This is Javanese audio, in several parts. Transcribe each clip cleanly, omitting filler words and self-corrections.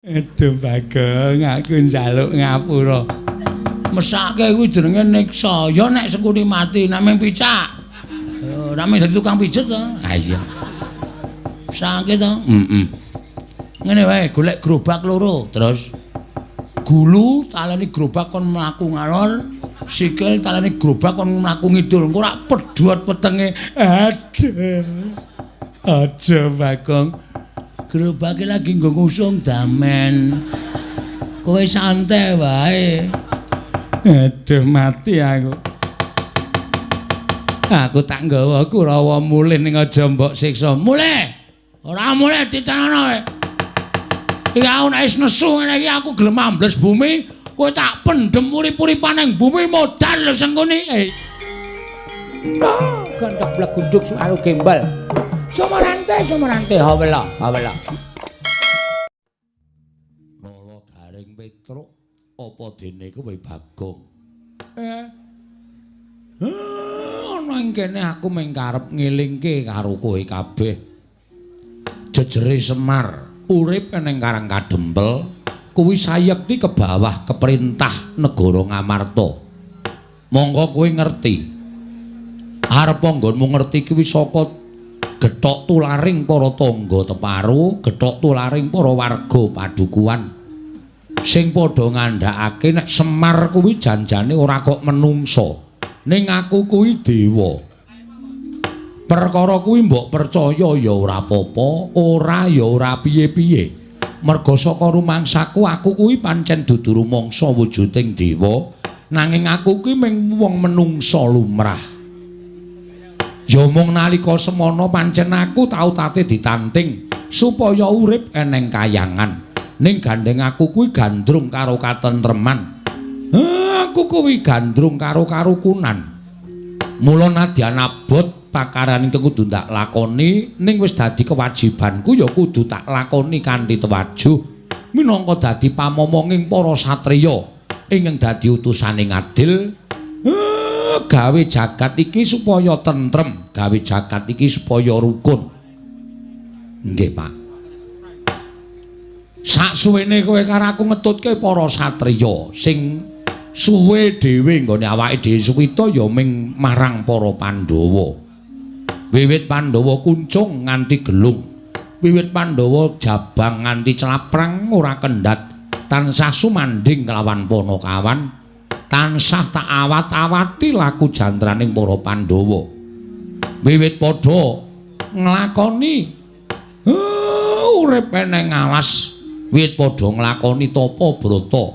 Aduh Bagong, aku njaluk ngapura. Mesake kuwi jenenge neksa. Ya nek Sengkuni mati, nek mung picak. Ora mung dadi tukang pijet to. Ha iya. Mesake to. Heeh. Ngene wae, golek gerobak loro, terus gulu taleni gerobak kon mlaku ngalor, sikil taleni gerobak kon mlaku ngidul. Engko rak pedhot wetenge. Aduh. Aja Bagong. Gerobake lagi nggo ngusung damen. Kowe santai wae. Aduh mati aku. Aku tak nggawa Kurawa mulih ning aja mbok siksa. Mulih. Ora mulih ditanono kowe. Iki aku nek wis nesu ngene iki aku gelem ambles bumi, kowe tak pendhem urip-uripan ning bumi modar lho Sengkuni. Eh. Gondok blegunduk suaru gembel. Sumarante sumarante hawela hawela. Nala Garing Petruk apa dene kowe Bagong? Ana ing kene aku mung karep ngelingke karo kowe kabeh. Jejere Semar urip ning Karang Kadempel kuwi sayekti ke bawah keperintah negara Ngamarta. Monggo kowe ngerti. Arep nggonmu ngerti kuwi saka gethok tularing para tangga teparu, gethok tularing para warga padukuhan. Sing padha ngandhakake nek Semar kuwi janjane ora kok menungsa, ning aku kuwi dewa. Perkara kuwi mbok percaya ya ora apa-apa, ora ya ora piye-piye. Merga saka rumangsaku aku kuwi pancen dudu rumangsa wujuding dewa, nanging aku kuwi mung wong menungsa lumrah. Ya mung nalika semana pancen aku tau tate ditanting supaya urip eneng kayangan. Ning gandeng aku kuwi gandrung karo katentreman. Aku kuwi gandrung karo karukunan. Mula nadyan abot pakaran ingkang kudu ndak lakoni ning wis dadi kewajibanku ya kudu tak lakoni kanthi tewajuh minangka dadi pamomonging para satriya ingkang dadi utusane ngadil. Gawe jagat iki supaya tentrem, gawe jagat iki supaya rukun. Nggih, Pak. Saksuwene kowe karo aku ngetutke para satriya sing suwe dhewe nggone awake dhewe suwita ya ming marang para Pandhawa. Wiwit Pandhawa kuncung nganti gelung, wiwit Pandhawa jabang nganti claprang ora kendhat, tansah sumandhing kelawan panakawan. Tansah tak awat-awati laku jantraning para Pandhawa. Wiwit padha nglakoni urip eneng alas, wiwit padha nglakoni tapa brata,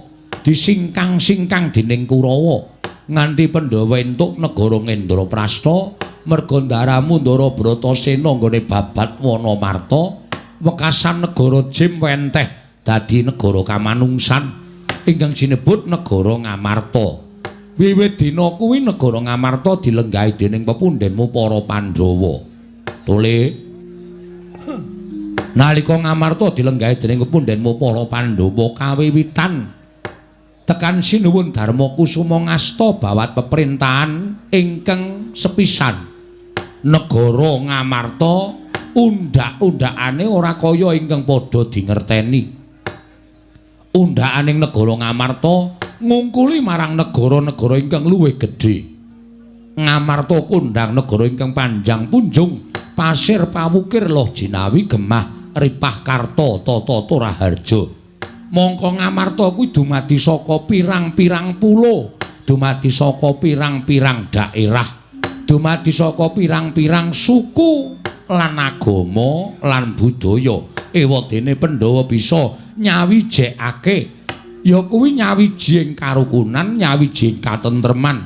disingkang-singkang dening Kurawa, nganti Pandhawa entuk negara Ngendraprasta, merga ndaramu Ndara Bratasena nggone babat Wanamarta, wekasan negara Jim wenteh dadi negara kamanungsan ingkang sinebut negara Ngamarta. Wiwit dina kuwi negara Ngamarta dilenggahi dening pepundhenmu para Pandhawa. Tole. Nalika Ngamarta dilenggahi dening pepundhenmu para Pandhawa kawiwitan tekan Sinuwun Darma Kusuma ngasta bawat peperintahan ingkang sepisan. Negara Ngamarta undhak-undhakane ora kaya ingkang padha dingerteni. Undhakaning negara Ngamarta ngungkuli marang negara-negara ingkang luwih gedhe. Ngamarta kondhang negara ingkang panjang punjung, pasir pawukir loh jinawi gemah ripah karta tata raharja. Mongko Ngamarta kuwi dumadi saka pirang-pirang pulo, dumadi saka pirang-pirang daerah, dumadi saka pirang-pirang suku lan agama lan budaya. Ewadene Pandhawa bisa nyawijekake ya kuwi nyawiji ing karukunan, nyawiji ing katentreman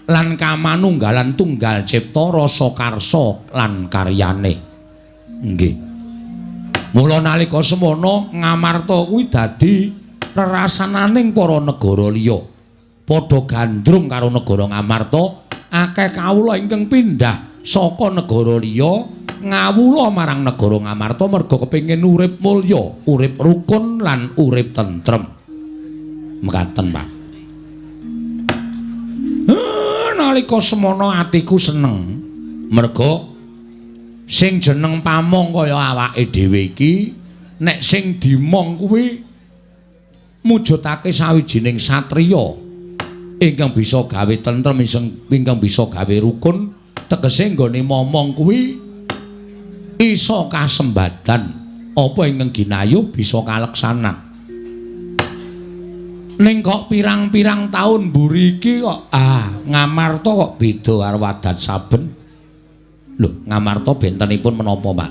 lan kamanunggalan tunggal cipta rasa karsa lan karyane. Nggih. Mula nalika semono Ngamarta kuwi dadi rerasananing para negara liya. Padha gandrung karo negara Ngamarta, akeh kawula ingkang pindhah saka negara liya ngawula marang negara Ngamarta merga kepengin urip mulya, urip rukun lan urip tentrem. Mekaten, Pak. Nalika semono atiku seneng merga sing jeneng pamong kaya awake dhewe iki nek sing dimong kuwi mujudake sawijining satriya ingkang bisa gawe tentrem, ingkang bisa gawe rukun, tegese nggone momong kuwi iso kasembadan, apa ingkang ginayuh bisa kaleksanan. Ning kok pirang-pirang taun mburi iki kok Ngamarta kok beda karo adat saben. Lho, Ngamarta bentenipun menapa, Pak?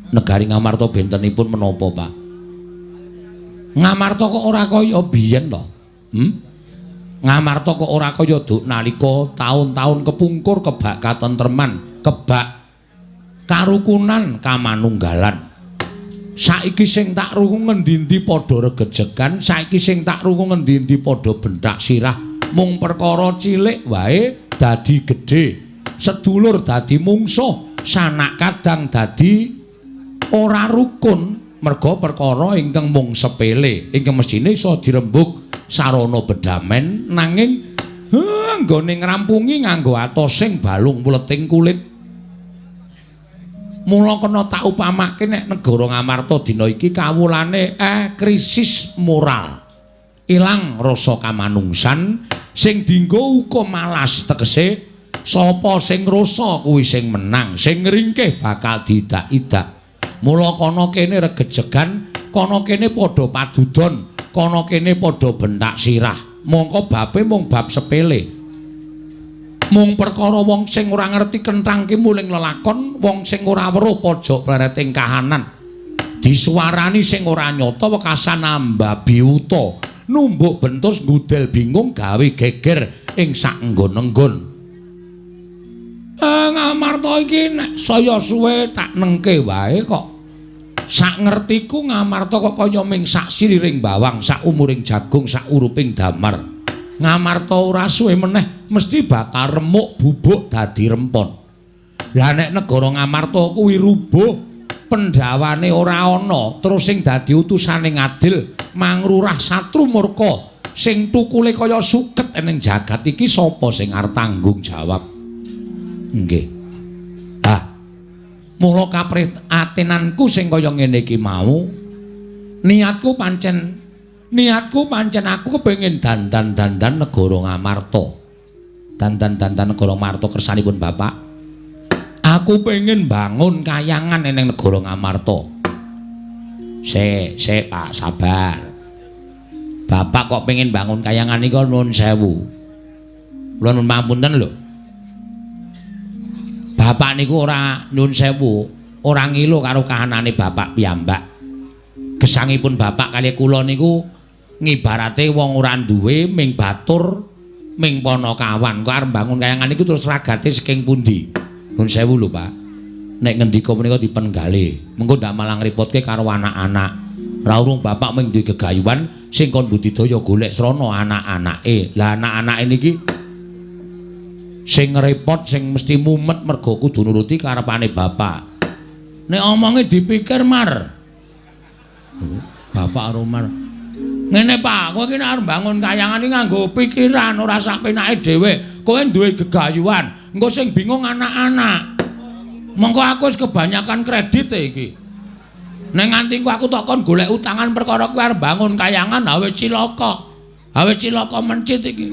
Negari Ngamarta bentenipun menapa, Pak? Ngamarta kok ora kaya biyen to? Ngamarta kok ora kaya duk nalika taun-taun kepungkur kebak katentreman, kebak karukunan kamanunggalan. Saiki sing tak rungu ngendi-endi padha regejegan, saiki sing tak rungu ngendi-endi padha benthak sirah, mung perkara cilik wae dadi gedhe, sedulur dadi mungsuh, sanak kadang dadi ora rukun merga perkara ingkang mung sepele, ingkang mesthine iso dirembug sarana bedamen, nanging nggone ngrampungi nganggo atosing balung muleting kulit. Mula kena tak upamake nek negara Ngamarta dina iki kawulane krisis moral. Ilang rasa kamanungsan sing dienggo hukum malas, tegese sapa sing rasa kuwi sing menang, sing ngringkih bakal diidak-idak. Mula kana kene regejegan, kana kene padha padudon, kana kene padha benthak sirah. Mongko babe mung bab sepele. Mung perkara wong sing ora ngerti kenthang ki muling lelakon, wong sing ora weruh pojok plereting kahanan. Disuwarani sing ora nyata wekasan ambabi wuta, numbuk bentus ngudel bingung gawe geger ing sak nggon-nggon. Ngamarta iki nek saya suwe tak nengke wae kok. Sak ngertiku Ngamarta kok kaya ming sak siliring bawang, sak umuring jagung, sak uruping damar. Ngamarta ora suwe meneh mesti bakal remuk bubuk dadi rempon. Lah nek negara Ngamarta kuwi rubuh, pendhawane ora ana, terus sing dadi utusane ngadil mangrurah satru murka sing tukule kaya suket ning jagat iki sapa sing arep tanggung jawab? Nggih. Ah. Mula kaprihatinanku sing kaya ngene iki mau, niatku pancen aku kepengin dandan-dandan negara Ngamarta. Dandan-dandan negara Ngamarta kersanipun Bapak. Aku pengen bangun kayangan ning negara Ngamarta. Sik, sik Pak, sabar. Bapak kok pengen bangun kayangan niku nuwun sewu. Kula nuwun pangapunten lho. Bapak niku ora nyuwun sewu, ora ngilu karo kahanane bapak piyambak. Gesangipun bapak kali kula niku ngibarate wong ora duwe ming batur ming panakawan. Kok arep bangun kayangan niku terus ragate saking pundi? Nuwun sewu lho, Pak. Nek ngendika menika dipenggale, mengko ndak malah ngrepotke karo anak-anak. Ra urung bapak ming duwe gegayuhan sing kon budidaya golek srana anak-anake. Lah anak-anake niki sing ngrepot, sing mesti mumet mergo kudu nuruti karepane bapak. Nek omonge dipikir mar. Bapak karo Mar. Ngene Pak, kowe iki nek arep bangun kayangan iki nganggo pikiran ora sak penake dhewe. Kowe duwe gegayuhan, engko sing bingung anak-anak. Mongko aku wis kebanyakan kredit iki. Nek nganti ku aku tok kon golek utangan perkara kowe arep bangun kayangan awe cilaka. Awe cilaka mencit iki.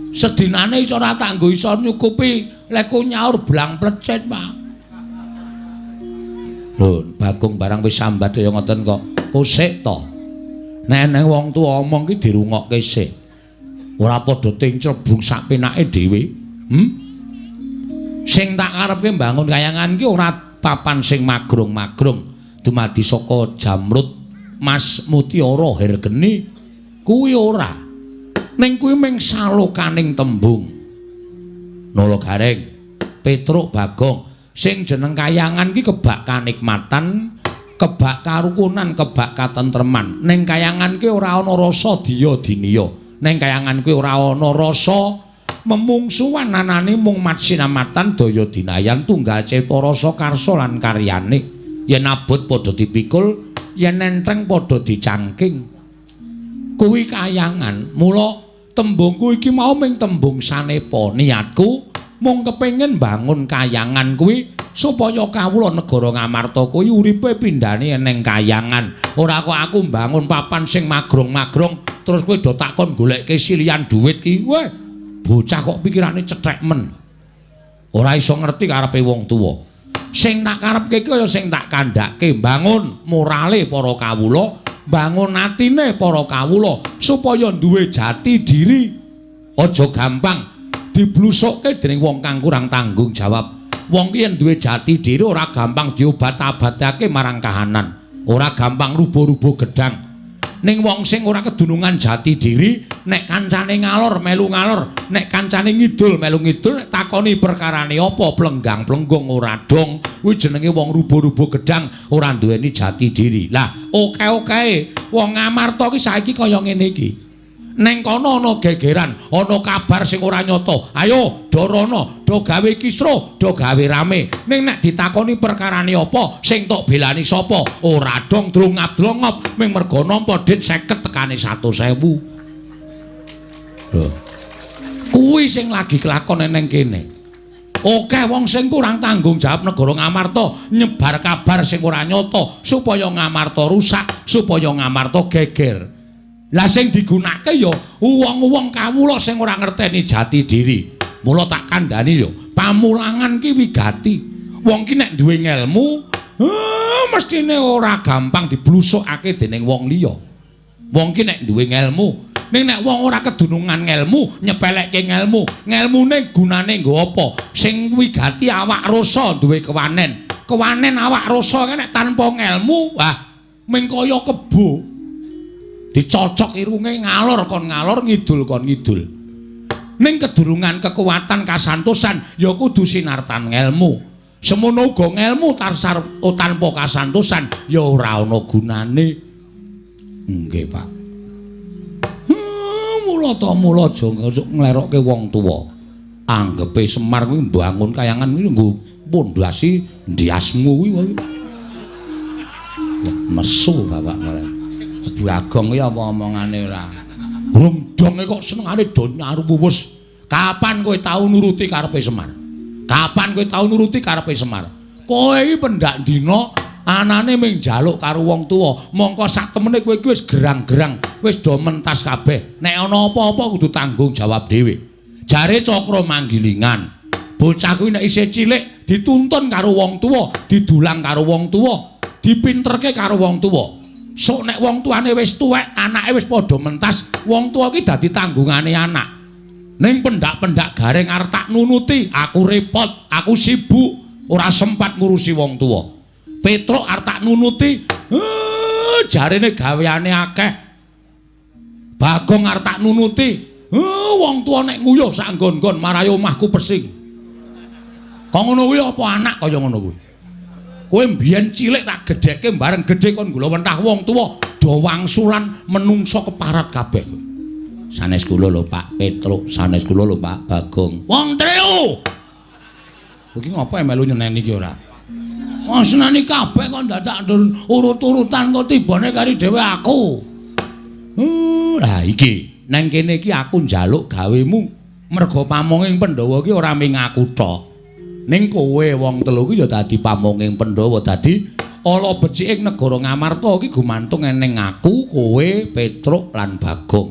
Sedinane iso ora tak nggo iso nyukupi leku nyaur blang plecit, Pak. Lho, Bagong barang wis sambat kaya ngoten kok. Usik to. Nek eneng wong tuwa omong ki dirungokke sik. Ora padha tinclebung sak penake dhewe. Sing tak karepke mbangun kayangan ki ora papan sing magrong-magrong dumadi saka jamrut, mas, mutiara, hergeni kuwi ora. Ning kuwi ming salokaning tembung. Nala Gareng, Petruk, Bagong, sing jeneng kayangan ki kebak kanikmatan, kebak karukunan, kebak katentreman. Ning kayangan ki ora ana rasa diya diniya. Ning kayangan kuwi ora ana rasa memungsuhan, anane mung matsinamatan daya dinayan tunggal cipta rasa karsa lan karyane. Yen abot padha dipikul, yen enteng padha dicangking. Kuwi kayangan. Mula tembungku iki mau ming tembung sanepa. Niatku mung kepengin bangun kayangan kuwi Supaya kawula negara Ngamarta kuwi uripe pindhane ning kayangan. Ora kok aku mbangun papan sing magrong-magrong terus kowe do takon golekke silian dhuwit ki. Weh, bocah kok pikirane cethek men. Ora iso ngerti karepe wong tuwa. Sing tak karepke ki kaya sing tak kandhake, mbangun morale para kawula, mbangun atine para kawula supaya duwe jati diri. Aja gampang diblusukke dening wong kang kurang tanggung jawab. Wong ki yen duwe jati diri ora gampang diobat-abatake marang kahanan, ora gampang rubuh-rubuh gedang. Ning wong sing ora kedunungan jati diri, nek kancane ngalor melu ngalor, nek kancane ngidul melu ngidul, nek takoni perkarane apa plenggang-plenggong ora dong, kuwi jenenge wong rubuh-rubuh gedang, ora duweni jati diri. Lah, oke-oke wong Ngamarta ki saiki kaya ngene iki. Neng kono ana gegeran, ana kabar sing ora nyata. Ayo do rono, do gawe kisruh, do gawe rame. Ning nek ditakoni perkarane apa, sing tok belani sapa? Ora dong drongap-drongop, ming mergo nampa dit 50 tekane 100.000. Lho. Kuwi sing lagi kelakon neng kene. Oke wong sing kurang tanggung jawab negara Ngamarta nyebar kabar sing ora nyata supaya Ngamarta rusak, supaya Ngamarta geger. Lah sing digunakake ya wong-wong kawula sing ora ngerteni jati diri. Mula tak kandhani ya, pamulangan ki wigati. Wong ki nek duwe ngelmu, mestine ora gampang diblusukake dening wong liya. Wong ki nek duwe ngelmu, ning nek wong ora kedunungan ngelmu, nyepelekke ngelmu, ngelmune gunane nggo apa? Sing wigati awak rasa duwe kewanen. Kewanen awak rasa nek tanpa ngelmu, wah ming kaya kebo. Dicocok irunge ngalor kon ngalor, ngidul kon ngidul. Ning kedurungan kekuatan kasantosan ya kudu sinartan ngelmu. Semono uga ngelmu tarsar tanpa kasantosan ya ora ana gunane. Nggih, Pak. Mula ta mula aja nglerokke wong tuwa. Anggepe Semar kuwi mbangun kayangan kuwi nggo pondasi ndiasmu kuwi. Nesu bapak kare. Bagong kuwi apa omongane ora? Wong donge kok senengane do nyaruwus. Kapan kowe tau nuruti karepe Semar? Kapan kowe tau nuruti karepe Semar? Kowe iki pendak dina anane mung njaluk karo wong tuwa, mongko sak temene kowe iki wis gerang-gerang, wis do mentas kabeh. Nek ana apa-apa kudu tanggung jawab dhewe. Jare Cakra Manggilingan, bocah kuwi nek isih cilik dituntun karo wong tuwa, didulang karo wong tuwa, dipinterke karo wong tuwa. Sok nek wong tuane wis tuwek, anake wis padha mentas, wong tuwa ki dadi tanggungane anak. Ning pendak-pendak gareng arep tak nunuti, aku repot, aku sibuk, ora sempat ngurusi wong tuwa. Petruk arep tak nunuti, jarene gaweane akeh. Bagong arep tak nunuti, wong tuwa nek nguyuh sak nggon-nggon marai omahku pesing. Kok ngono kuwi apa anak kaya ngono kuwi? Kowe mbiyen cilik tak gedhekke bareng gedhe kon gula wentah wong tuwa do wangsulan menungso keparat kabeh. Sanes kula lho Pak Petruk, sanes kula lho Pak Bagong. Wong telu. Iki ngopo melu nyeneni iki ora? Wong seneni kabeh kok dadak urut-urutan kok tibane kari dhewe aku. Lah iki nang kene iki aku njaluk gawemu merga pamonging Pandhawa iki ora mung aku tok. Ning kowe wong telu kuwi ya dadi pamonging Pandhawa, dadi ala beciking negara Ngamarta iki gumantung ning aku, kowe, Petruk lan Bagong.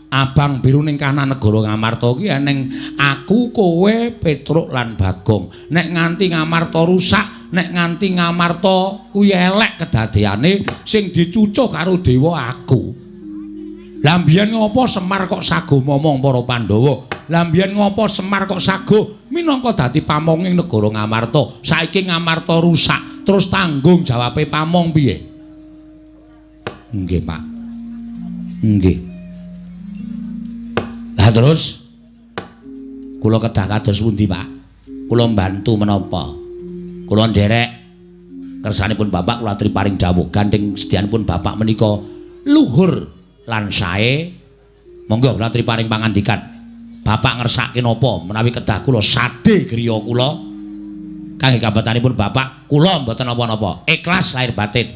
Abang biru ning kanan negara Ngamarta iki eneng aku, kowe, Petruk lan Bagong. Nek nganti Ngamarta rusak, nek nganti Ngamarta kuwi elek kedadeane, sing dicucuh karo dewa aku. Lah mbiyen ngopo Semar kok sago momong para Pandhawa? Lah mbiyen ngopo Semar kok sago minangka dadi pamonging negara Ngamarta? Saiki Ngamarta rusak, terus tanggung jawabe pamong piye? Nggih, Pak. Nggih. Lah terus kula kedah kados pundi, Pak? Kula mbantu menapa? Kula nderek kersanipun Bapak kula aturi paring dawuh gandeng sedyanipun Bapak menika luhur lan sae. Monggo kula aturi paring pangandikan. Bapak ngersake napa menawi kedah kula sade griya kula kangge kabetanipun Bapak kula mboten napa-napa, ikhlas lahir batin.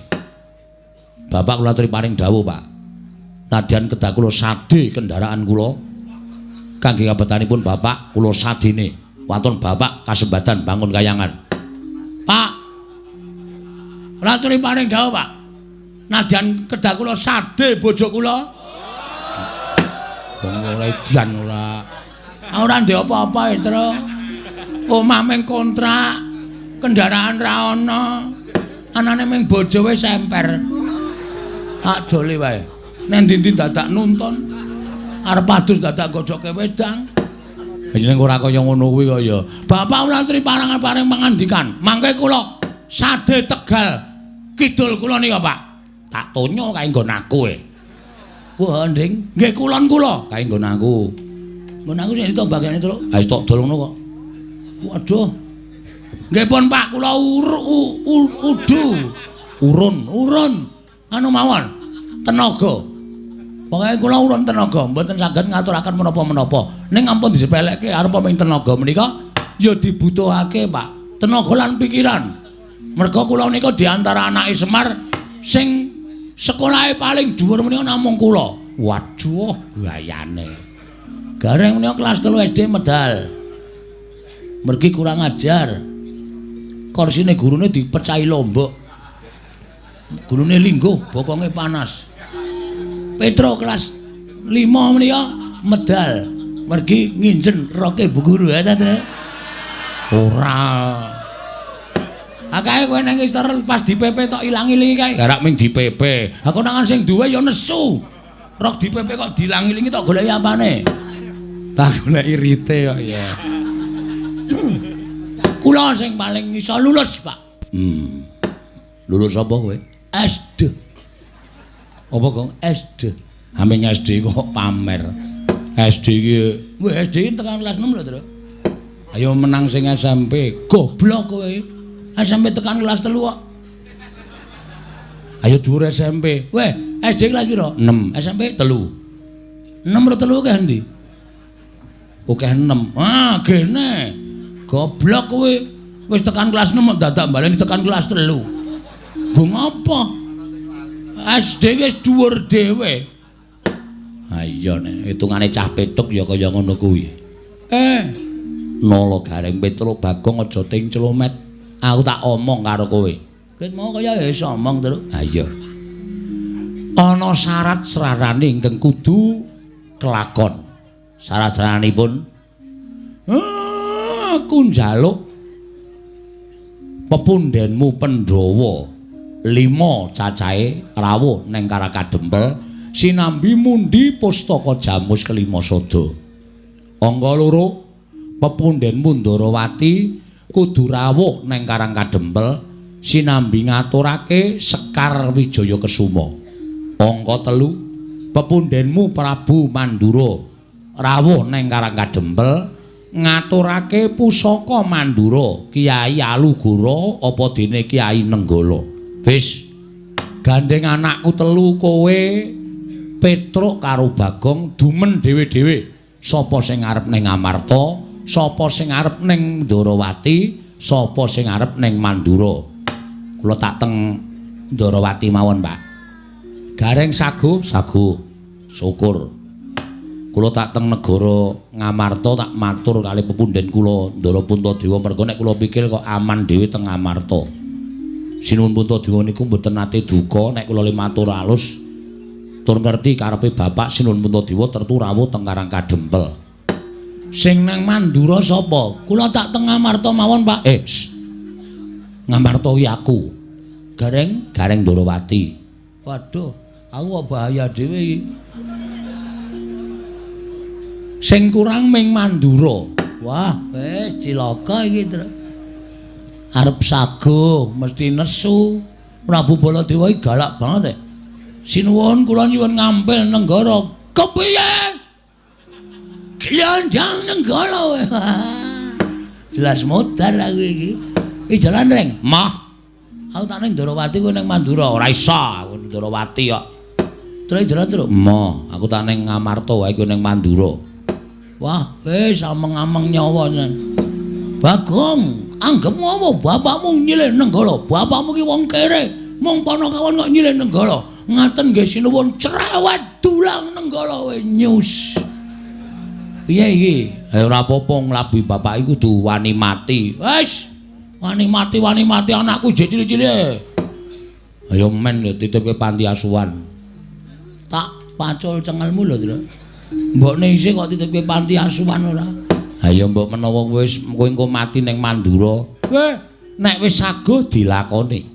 Bapak kula aturi paring dawuh, Pak. Nadyan kedah kula sade kendaraan kula kangge kabetanipun Bapak kula sadene. Wonten Bapak kasembadan bangun kayangan. Pak. Laturi paring dawuh, Pak. Nadyan kedah kula sade bojo kula. Wong ora edan ora. Ora ndek apa-apa, Tru. Omah mung kontrak, kendaraan ra ana. Anane mung bojo wis emper. Tak dole wae. Nang ndi-ndi dadak nuntun. Arep adus dadak gojoke wedang. Yen ora kaya ngono kuwi kok ya. Bapak Ulatri parangan paring pangandikan. Mangke kula sade Tegal kidul kula nika, Pak. Tak tonyo kae nggon aku e. Wah, Nding, nggih kulon kula kae nggon aku. Nggon aku sing ditok bagiane, Truk. Ha wis tok dol ngono kok. Waduh. Nggih pun, Pak, kula udu. Urun, urun. Anu mawon. Tenaga. Pokoke kula urun tenaga, mboten saged ngaturaken menapa-menapa. Ning ampun disepelekke arep ming tenaga menika ya dibutuhake, Pak. Tenaga lan pikiran. Merga kula nika di antara anake Semar sing sekolahe paling dhuwur menika namung kula. Waduh, gayane. Gareng menika kelas 3 SD medal. Mergi kurang ajar. Korsine gurune dipecahi lombok. Gurune lingguh, bokonge panas. Petro kelas 5 menika medal. Mergi nginjen roke bu guru ya ta, Tru? Ora. Akae kowe nang istor pas di PP tok ilang-ilingi kae. Garak ming di PP. Ha konangan sing duwe ya nesu. Rok di PP kok diilang-ilingi tok goleki apane? Tak goleki rite kok ya. Kula sing paling iso lulus, Pak. Lulus apa kowe? SD. Apa, Gong? SD. Aming SD kok pamer. SD iki, weh SD tekan kelas 6 lho, Tru. Ayo menang sing SMP. Goblok kowe. SMP tekan kelas 3 kok. Ayo dhuwur SMP. Weh, SD kelas piro? 6. SMP 3. 6 ro 3 akeh endi? Akeh 6. Ah, gene. Goblok kowe. Wis tekan kelas 6 kok dadak baleni tekan kelas 3. Nggo ngapa? SD wis dhuwur dhewe. Ha iya nek hitungane cah petuk ya kaya ngono kuwi. Nala Gareng Petruk Bagong aja ting clomet. Aku tak omong karo kowe. Ket mau kaya iso omong, Truk. Ha iya. Ana syarat srarane ingkang kudu kelakon. Syarat-syaranipun aku njaluk pepundhenmu Pandhawa 5 cacahe rawuh ning Karakadempel sinambi mundi pustaka Jamus kelima sada. Angka 2 pepundhenmu Ndarawati kudu rawuh ning Karangkadempel sinambi ngaturake Sekar Wijaya Kesuma. Angka 3 pepundhenmu Prabu Mandura rawuh ning Karangkadempel ngaturake pusaka Mandura Kyai Alugoro apa dene Kyai Nenggala. Wis gandeng anakku telu kowe Petruk karo Bagong dumen dhewe-dhewe. Sapa sing arep ning Amarta, sapa sing arep ning Ndarawati, sapa sing arep ning Mandura. Kula tak teng Ndarawati mawon, Pak. Gareng sago, sago. Syukur. Kula tak teng negara Ngamarta tak matur kali pepunden kula Ndara Puntadewa merga nek kula pikir kok aman dhewe teng Ngamarta. Sinuwun Puntadewa niku mboten nate duka nek kula le matur alus tur ngerti karepe bapak Sinuwun Puntadewa tertu rawuh teng Karangkadempel. Sing nang Mandura sapa? Kula tak teng Ngamarta mawon, Pak. Ngamarta kuwi aku. Gareng, Gareng Ndarawati. Waduh, aku kok bahaya dhewe iki. Sing kurang ming Mandura. Wah, wis cilaka iki, Truk. Arep sago mesti nesu. Prabu Baladewa iki galak banget. Sinuwun kula nyuwun ngampil nenggara. Kepiye? Glondong nenggala kowe. Jelas modar aku iki. Iki jalan reng. Mah. Aku tak ning Ndarawati kowe ning Mandura. Ora iso aku ning Ndarawati kok. Terus jalan terus. Moh, aku tak ning Ngamarta wae kowe ning Mandura. Wah, wis ameng-ameng nyawa tenan. Bagong, anggepmu apa bapakmu nyilih Nenggala? Bapakmu ki wong kere. Mung panakawan kok nyilih Nenggala. Ngaten nggih sinuwun cerewet dulang Nenggala we nyus. Piye iki? Ora apa-apa nglabi bapak iku kudu wani mati. Wis. Wani mati anakku jek cilik-cilik. Ayo men lho titipke panti asuhan. Tak pacul cengelmu lho, Tru. Mbokne isih kok titipke panti asuhan ora? Ha ya mbok menawa wis kowe engko mati ning Mandura. Weh, nek wis saguh dilakoni.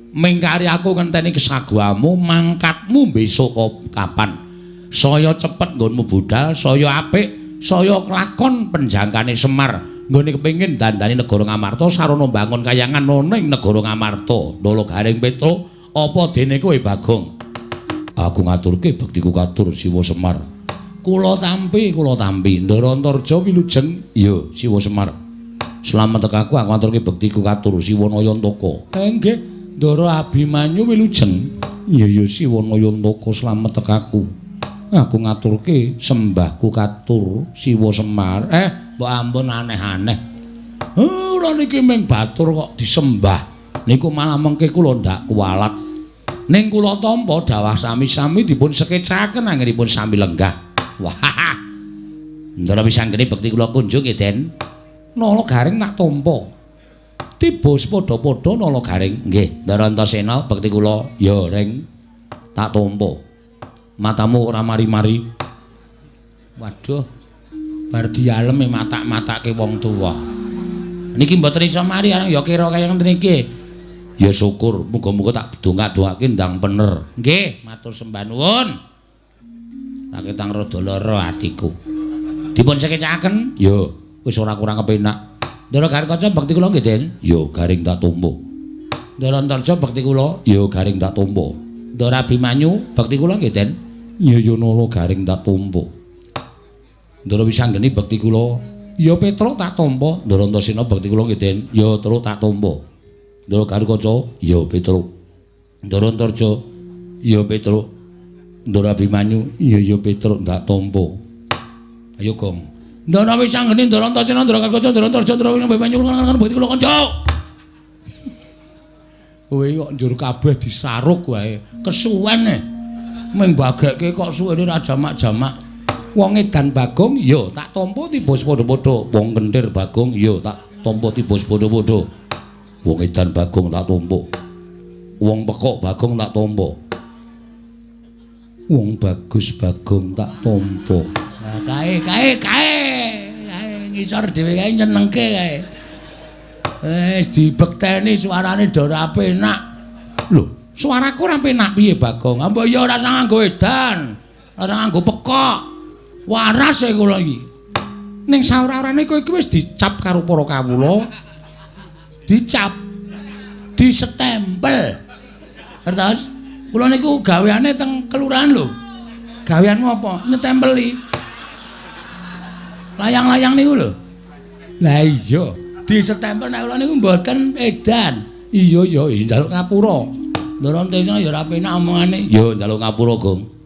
Mingkari aku ngenteni kesaguhamu, mangkatmu besok kapan? Saya cepet nggonmu budal, saya apik, saya kelakon penjangkane Semar. Nggone kepengin dandani negara Ngamarta sarana mbangun kayangan ana ing negara Ngamarta. Nala Garing Petruk, apa dene kowe Bagong? Aku ngaturke bektiku katur Siwa Semar. Kula tampi, kula tampi. Ndara Antarja wilujeng. Iya, Siwa Semar. Slamet tekaku aku ngaturke bektiku katur Siwa Nayantaka. Nggih, Ndara Abimanyu wilujeng. Iya ya Siwa Nayantaka slamet tekaku. Aku ngaturke sembahku katur Siwa Semar. Mbok ampun aneh-aneh. Ora niki ming batur kok disembah. Niku malah mengke kula ndak kuwalat. Ning kula tampa dawah sami-sami dipun sekecaken anggenipun sami lenggah. Wah. Ndara wisanggeni bekti kula kunjung nggih, Den. Nala Garing tak tampa. Tiba padha-padha Nala Garing. Nggih, Ndara Antasena bekti kula ya Ring tak tampa. Matamu ora mari-mari. Waduh. Bar dialem matak-matake wong tuwa. Niki mboten iso mari ya kira kaya ngene iki. Ya syukur, muga-muga tak dongak-dongake ndang bener. Nggih, matur sembah nuwun. Raketang rada lara atiku. Dipun sekecaken? Ya, wis ora kurang kepenak. Ndara Garing Kaca bekti kula nggih, Den. Ya, Garing tak tampa. Ndara Antarja bekti kula? Ya, Garing tak tampa. Ndara Abimanyu bekti kula nggih, Den. Ya ya Nala Garing tak tampa. Ndara Wisanggeni bekti kula. Ya Petruk tak tampa. Ndara Antasena bekti kula nggih, Den. Ya Truk tak tampa. Ndara Garukaca, ya Petruk. Ndara Antarja, ya Petruk. Ndara Abimanyu, ya ya Petruk tak tampa. Ayo Gong. Ndara Wisanggeni, Ndara Antasena, Ndara Garukaca, Ndara Antarja, Ndara Abimanyu bekti kula kanca. Kowe kok njur kabeh disaruk wae. Kesuwen e. Ming bagekke kok suwene ra jamak-jamak. Wong edan Bagong ya tak tampa tiba padha-padha. Wong kentir Bagong ya tak tampa tiba padha-padha. Wong edan Bagong tak tampa. Wong pekok Bagong tak tampa. Wong bagus Bagong tak tampa. Nah kae kae kae kae ngisor dhewe kae nyenengke kae. Wis dibekteni suarane do ora penak. Lho, suaraku ora penak piye Bagong? Mbok ya ora usah nganggo edan, ora usah nganggo pekok. Waras e kula iki. Ning saora-orane kowe iki wis dicap karo para kawula. Dicap. Disetempel. Ngertos? Kula niku gaweane teng kelurahan lho. Gaweanmu apa? Nyetempeli. Layang-layang niku lho. Lah iya, disetempel nek kula niku mboten edan. Iya ya, njaluk ngapura. Ndara Antasena ya ora penak omongane. Ya njaluk ngapura, Gong.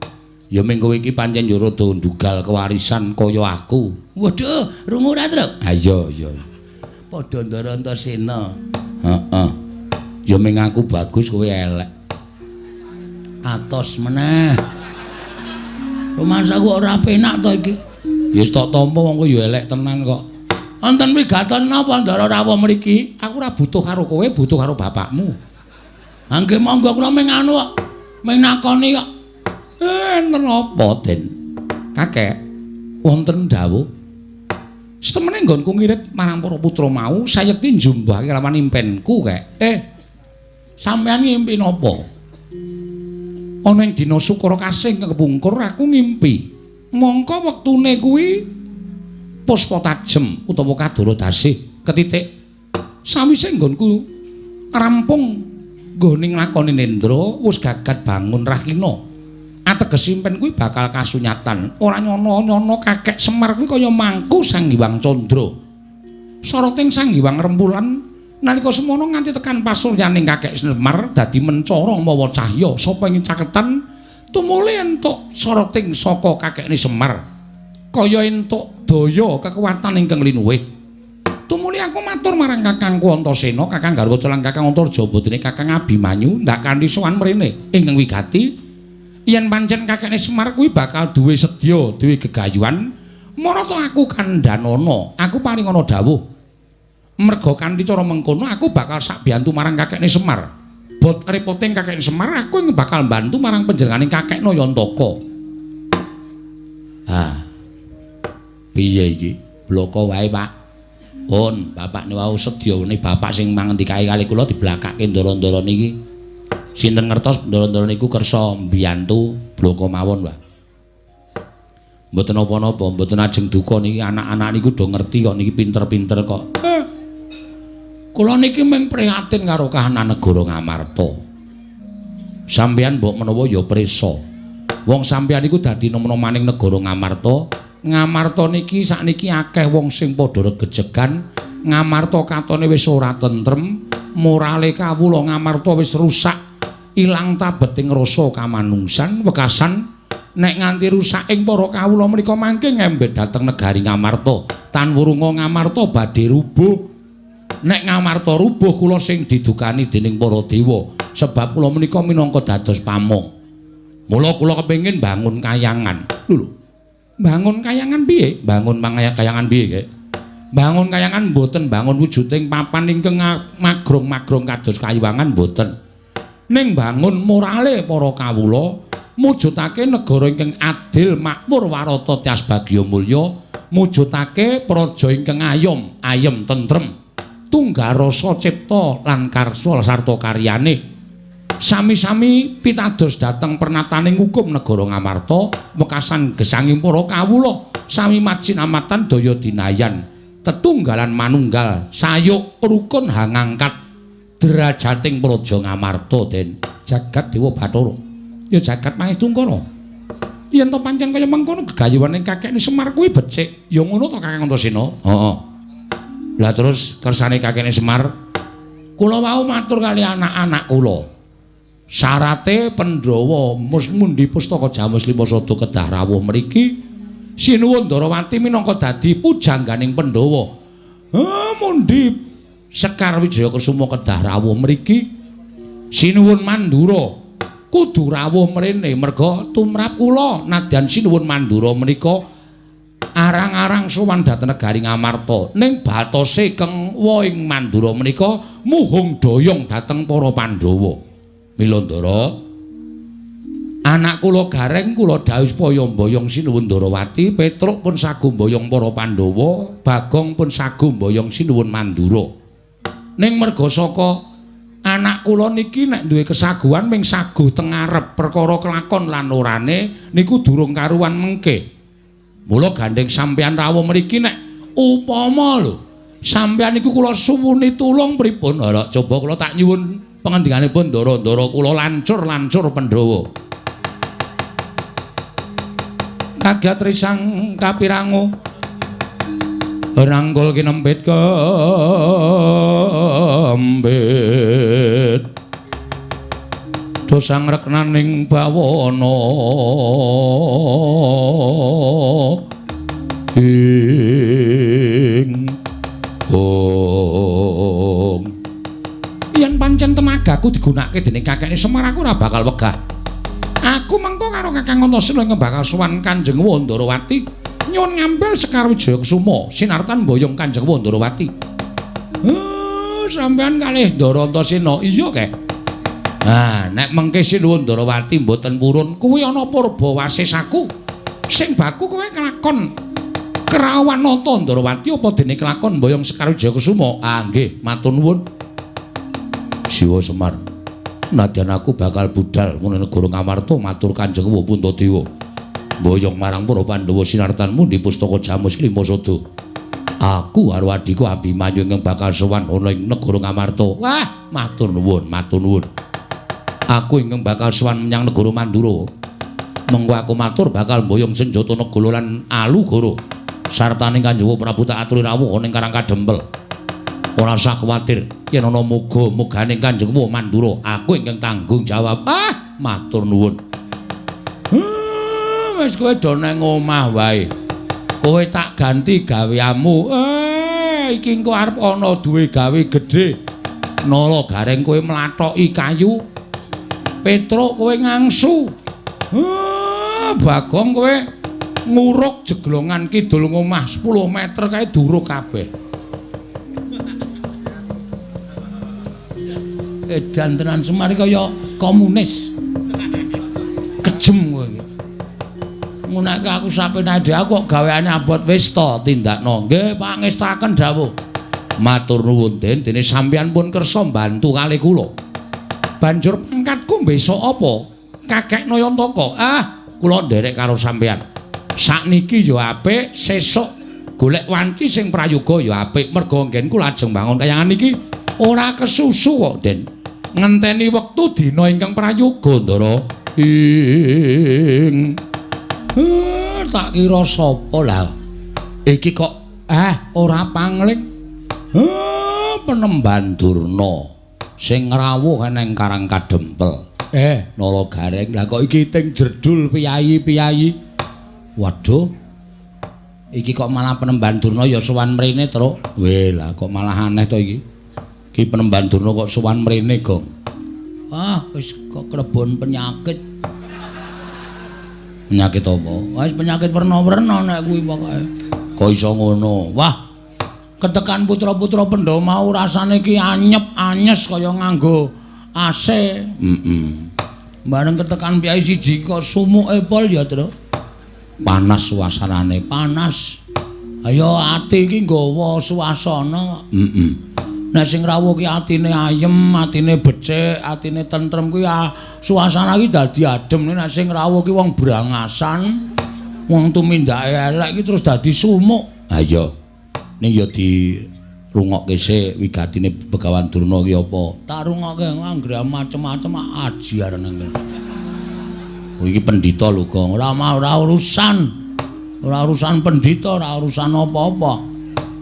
Ya ming kowe iki pancen ya rada ndugal kewarisan kaya aku. Waduh, rungu ora, Truk? Ha iya iya. Padha Ndara Antasena. Heeh. Ya ming aku bagus kowe elek. Atos meneh. Rumangsaku ora penak to iki. Ya wis tak tampa wong kowe ya elek tenan kok. Wonten wigaton napa Ndara rawuh mriki? Aku ora butuh karo kowe, butuh karo bapakmu. Ha nggih monggo kula ming anu kok. Ming nakoni kok. Enten apa, Den? Kakek, wonten dawuh. Setemene nggonku ngirit marang para putra mau, sayekti njumbahake lawan impenku, Kek. Sampeyan ngimpi napa? Ana ing dina Sukara Kasih kepungkur aku ngimpi. Mongko wektune kuwi puspa tajem utawa kadara dasih ketitik. Sawise nggonku rampung nggone nglakoni nendra, wis gagat bangun rahina. Ateges impen kuwi bakal kasunyatan. Ora nyono-nyono kakek Semar kuwi kaya mangku Sang Hyang Candra. Soroting Sang Hyang Rempulan nalika semono nganti tekan pasuryaning kakek Semar dadi mencara mawa cahya sapa ing caketan tumuli entuk soroting saka kakekne Semar. Kaya entuk daya kekuatan ingkang linuwih. Tumuli aku matur marang kakangku Antasena, Kakang Garwaca lan Kakang Antarja bodene Kakang Abimanyu ndak kanthi sowan mrene ingkang wigati. Yen pancen kakekne Semar kuwi bakal duwe sedya, duwe gegayuhan, marata aku kandhanana, aku paringana dawuh. Merga kanthi cara mengkono aku bakal sak biyantu marang kakekne Semar. Bot repote kakekne Semar aku ing bakal mbantu marang panjenengane kakekno Yantaka. Ah. Piye iki? Bloko wae, Pak. Pun, bapak niku wau sedyane bapak sing mangendikake kali kula diblakake ndara-ndara niki. Sinten ngertos ndara-ndara niku kersa mbiyantu bloko mawon, Pak. Mboten napa-napa, mboten ajeng duka niki anak-anak niku do ngerti kok niki pinter-pinter kok. Kula niki mung prihatin karo kahanan negara Ngamarta. Sampeyan mbok menawa ya prisa. Wong sampeyan niku dadi nom-nomaning negara Ngamarta. Ngamarta niki sakniki akeh wong sing padha regejegan. Ngamarta katone wis ora tentrem, morale kawula Ngamarta wis rusak, ilang tabeting rasa kamanungsan, wekasan nek nganti rusak ing para kawula menika mangke ngembet dhateng negari Ngamarta. Tan wurunga Ngamarta badhe rubuh. Nek Ngamarta rubuh kula sing didukani dening para dewa, sebab kula menika minangka dados pamong. Mula kula kepengin bangun kayangan. Lho lho. Bangun kayangan piye? Bangun kayangan piye, Kek? Bangun kayangan mboten bangun wujuding papan ingkang magrong-magrong kados kayuwangan mboten. Ning bangun morale para kawula, mujudake negara ingkang adil, makmur, warata, tias bagya mulya, mujudake praja ingkang ayom, ayem tentrem, tunggal rasa cipta lan karsa sarta karyane. Sami-sami pitados dhateng pernataning hukum negara Ngamarta, wekasan gesanging para kawula, sami majinamatan daya dinayan, tetunggalan manunggal, sayuk rukun hangangkat derajating praja Ngamarta den jagat Dewa Bathara. Ya jagat Mahestungkara. Yen to pancen kaya mengkono gegayuhane kakekne Semar kuwi becik, ya ngono to Kakang Antasena? Heeh. Lah terus kersane kakekne Semar, kula wau matur kali anak-anak kula. Syarate Pandhawa mundi pustaka Jamus Lima Sada kedah rawuh mriki. Sinuwun Ndarawati minangka dadi pujangganing Pandhawa. Mundi Sekar Wijaya Kusuma kedah rawuh mriki. Sinuwun Mandura kudu rawuh mrene merga tumrap kula nadyan Sinuwun Mandura menika arang-arang sowan dhateng negari Ngamarta. Ning batose keng ing Mandura menika muhung doyong dhateng para Pandhawa. Mila Ndara, anak kula Gareng kula dawuh supaya mboyong Sinuwun Ndarawati, Petruk pun sagu mboyong para Pandhawa, Bagong pun sagu mboyong Sinuwun Mandura. Ning merga saka anak kula niki nek duwe kesaguhan ming saguh teng ngarep, perkara kelakon lan orane niku durung karuan mengke. Mula gandeng sampeyan rawuh mriki nek upama lho, sampeyan niku kula suwuni tulung pripun? Ora coba kula tak nyuwun pangandikanipun ndara-ndara kula lancur-lancur Pandhawa. Kagiat risang kapirangu rangkul kinempit kembit dosang reknaning bawana ing hong. Yen pancen tenagaku digunakake dening kakekne Semar aku ora bakal wegah. Aku mengko karo Kakang Antasena ingkang bakal sowan Kanjeng Wandarawati nyuwun ngambil Sekar Wijaya Kusuma sinartan mboyong Kanjeng Wandarawati. Sampeyan kalih Ndara Antasena. Iya, Kek. Ah, nek mengke Sinuwun Ndarawati mboten purun kuwi ana purba wasesaku. Sing baku kowe kelakon kerawan nata Ndarawati apa dene kelakon mboyong Sekar Wijaya Kusuma? Ah, nggih, matur nuwun. Siwa Semar, nadyan aku bakal budal menawa negara Ngamarta matur Kanjeng Puntadewa mboyong marang para Pandhawa sinartan mundi pustaka Jamus Lima Sada. Aku karo adhiku Abimanyu ingkang bakal sowan ana ing negara Ngamarta. Wah, matur nuwun, matur nuwun. Aku ingkang bakal sowan menyang negara Mandura. Mengko aku matur bakal mboyong senjata Negala lan Alugoro sartane Kanjeng Prabu tak aturi rawuh ana ing Karang Kadempel. Ora usah kuwatir yen ana muga-mugane Kanjeng Mandura, aku ingkang tanggung jawab. Ah, matur nuwun. Wis kowe do nang omah wae. Kowe tak ganti gaweanmu. Iki engko arep ana duwe gawe gedhe. Nala Gareng kowe mlathoki kayu. Petruk kowe ngangsu. Bagong kowe nguruk jeglongan kidul ngomah 10 meter kae duruk kabeh. Edan tenan Semar kaya komunis. Kejem kowe iki. Ngunake aku sapenake dhewe aku kok gaweane abot wis to tindakno. Nggih, pangestaken dawuh. Matur nuwun Den, dene sampeyan pun kersa mbantu kalih kula. Banjur pangkatku besok apa? Kakek Nayantaka. Ah, kula nderek karo sampeyan. Sakniki ya apik, sesuk golek wanci sing prayoga ya apik. Merga nggenku lajeng bangun kayangan iki ora kesusu kok, Den. Ngenteni wektu dina ingkang prayoga, Ndara. Ing tak kira sapa lah. Iki kok ora pangling. Penemban Durna sing ngrawuh nang Karang Kadempel. Nala Gareng, lah kok iki ting jerdul piyayi-piyayi. Waduh. Iki kok malah Penemban Durna ya sowan mrene, Truk. Weh, lah kok malah aneh to iki. Iki Penemban Durna kok sowan mrene, Gong. Ah, wis kok klebon penyakit. Penyakit apa? Wis penyakit werna-werna nek kuwi pokoke. Kok iso ngono? Wah. Ketekan putra-putra Pandhawa mau rasane iki anyep-anyes kaya nganggo AC. Heeh. Bareng ketekan piyai siji kok sumuke pol ya, Truk. Panas suasanane, panas. Ayo ati iki nggawa suasana. Heeh. Nek sing rawuh ki atine ayem, atine becik, atine tentrem kuwi suasana iki dadi adem. Nek sing rawuh ki wong brangasan, wong tumindake elek iki terus dadi sumuk. Ha iya. Ning ya dirungokke sik wigatine Begawan Durna ki apa? Tak rungokke anggere macem-macem aji arane ngene. Oh iki pendhita lho, Gong. Ora ora urusan. Ora urusan pendhita, ora urusan apa-apa.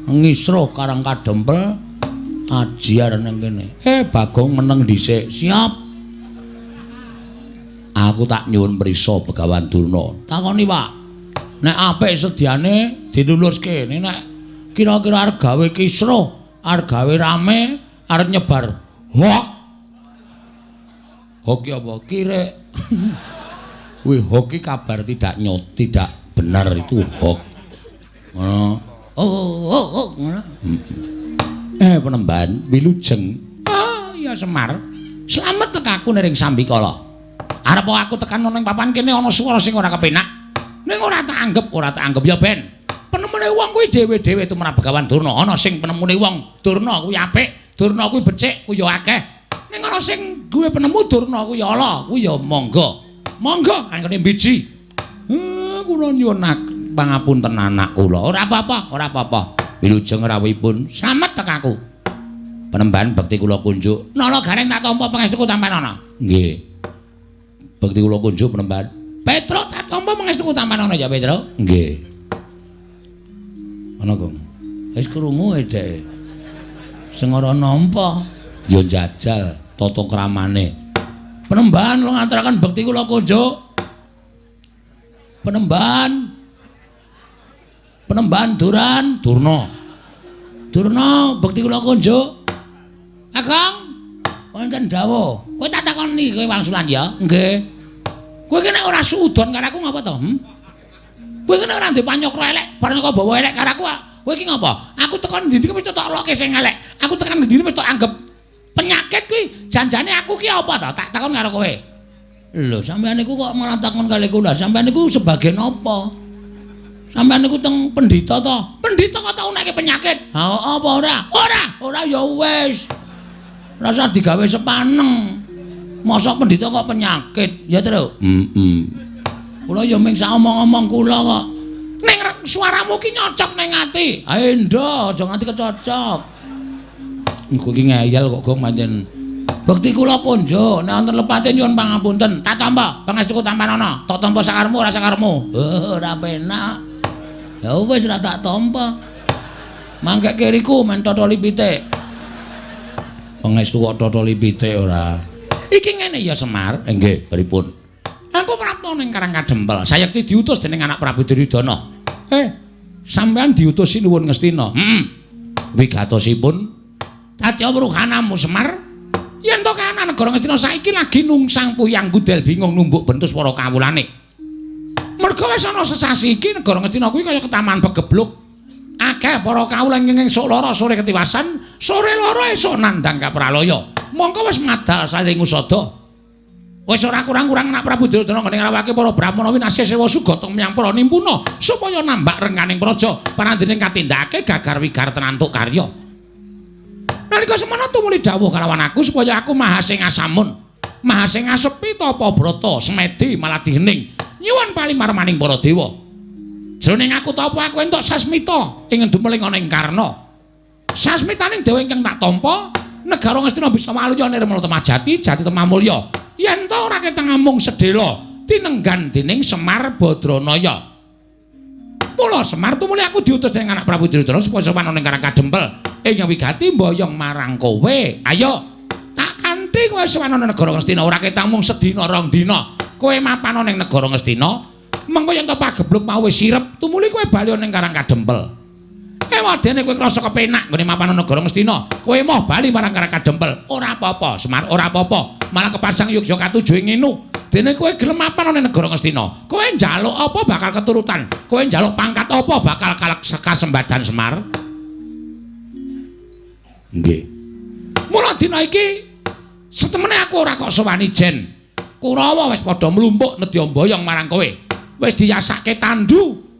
Ngisruh Karang Kadempel aji arane kene. Bagong meneng dhisik. Siap. Aku tak nyuwun prisa Begawan Durna. Takoni, Pak. Nek apik sediane diluluske. Nek kira-kira arep gawe kisruh, arep gawe rame, arep nyebar hoak. Hoak ki apa? Kirek. Kuwi hoak ki kabar tidak nyot, tidak benar itu hoak. Ngono. Oh, ngono. Penemban wilujeng. Ah, ya Semar. Slamet tekaku ning sambikala. Arep aku tekan nang papan kene ana swara sing ora kepenak. Ning ora tak anggep, ora tak anggep ya ben. Penemune wong kuwi dhewe-dhewe tumrap Begawan Durna. Ana sing penemune wong Durna kuwi apik, Durna kuwi becik, kuwi ya akeh. Ning ana sing duwe penemu Durna kuwi ala, kuwi ya monggo. Monggo anggone mbiji. Kula nyuwun pangapunten anak kula. Ora apa-apa, ora apa-apa. Wilujeng rawuhipun, slamet tekaku. Penemban bekti kula kunjuk. Nala Gareng tak tampa pangestuku tampanana. Nggih. Bekti kula kunjuk Penemban. Petro tak tampa pangestuku tampanana ya, Petro. Nggih. Ana, Gong. Wis krungu e dhek. Sing ora nampa ya njajal tata kramane. Penemban kula ngaturaken bekti kula kunjuk. Penemban. Penemban Duran, Durna. Durna bekti kula kunjuk. Kakang, wonten dawuh. Kowe tak takoni kowe wangsulan ya? Nggih. Kowe ki nek ora suudon karo aku ngapa to? Kowe ki nek ora ndek panyokra elek, bareng kok bawa elek karo aku, kowe ki ngapa? Aku tekan ndi-ndi wis tak loke sing elek. Aku tekan ndi-ndi wis tak anggep penyakit kuwi. Janjane aku ki apa to? Tak takon karo kowe. Lho, sampeyan niku kok malah takon kali kula. Sampeyan niku sebagai napa? Sampeyan niku teng pendhita to? Pendhita kok tau nekke penyakit? Ha apa ora? Ora, ora ya wis. Rasa digawe sepaneng. Mosok pendhita kok penyakit, ya Truk? Heeh. Kula ya ming sak omong-omong kula kok. Ning suaramu ki nyocok ning ati. Ha endo, aja nganti kecocok. Engko ki ngeyel kok Gong pancen. Bekti kula konjo, nek wonten lepate nyuwun pangapunten. Tak tampa pangestuku tampanana. Tak tampa sakarepmu ora sakarepmu. Oh, ora penak. Ya wis ora tak tampa. Mangke kiriku men totoli pitik. Pangestu kok totoli pitik ora. Iki ngene ya Semar. Nggih, pripun? Aku prapta ning Karang Kadempel. Sayekti diutus dening anak Prabu Duryudana. Sampeyan diutus sinuwun Ngastina. Heeh. Wigatosipun Satya Wruhanamu Semar. Yen to kahanan negara Ngastina saiki lagi nungsang puyang gudel bingung numbuk bentus para kawulane. Merga wis ana sesasi iki negara Ngastina kuwi kaya ketaman pegebluk. Akeh para kawula ingkang esuk lara sore ketiwasan, sore lara esuk nandhang kapralaya. Mongko wis madal saring usada. Wis ora kurang-kurang anak Prabu Duryudana nggone ngrawake para brahmana winasya sewa sugata menyang para nimpuna supaya nambak rengganing praja parandene katindakake gagar wigar tenantuk karya. Nalika semana tumuli dawuh kalawan aku supaya aku mahasing asamun, mahasing asepi tapa brata semedi maladih hening nyuwun palimarmaning para dewa. Jroning aku tapa aku entuk sasmita ing dumeling ana ing Karna. Sasmitaning dewa ingkang tak tampa negara Ngastina bisa waluya nirmala temajati jati temamulya. Yen ta ora ketang amung sedhela tinenggan dening Semar Badranaya. Mula Semar tumuli aku diutus dening anak Prabu Duryudana supaya sowan ana ing Karang Kadempel ing wigati mboyong marang kowe. Ayo tak kanthi kowe sowan ana negara Ngastina ora ketang mung sedina rong dina. Kowe mapan ana ing negara Ngastina, mengko yen ta pagebluk mau wis sirep tumuli kowe bali ana ing Karang Kadempel. Ewadene kowe krasa kepenak nggone mapan ana negara Ngastina, kowe moh bali marang Karang Kadempel. Ora apa-apa, Semar, ora apa-apa. Malah kepasang yogya katuju ing nginu. Dene kowe gelem mapan ana negara Ngastina, kowe njaluk apa bakal keturutan, kowe njaluk pangkat apa bakal kasembadan Semar. Nggih. Mula dina iki setemene aku ora kok sowani jen. Kurawa wis padha mlumpuk nedya mboyong marang kowe. Wis diyasake tandu.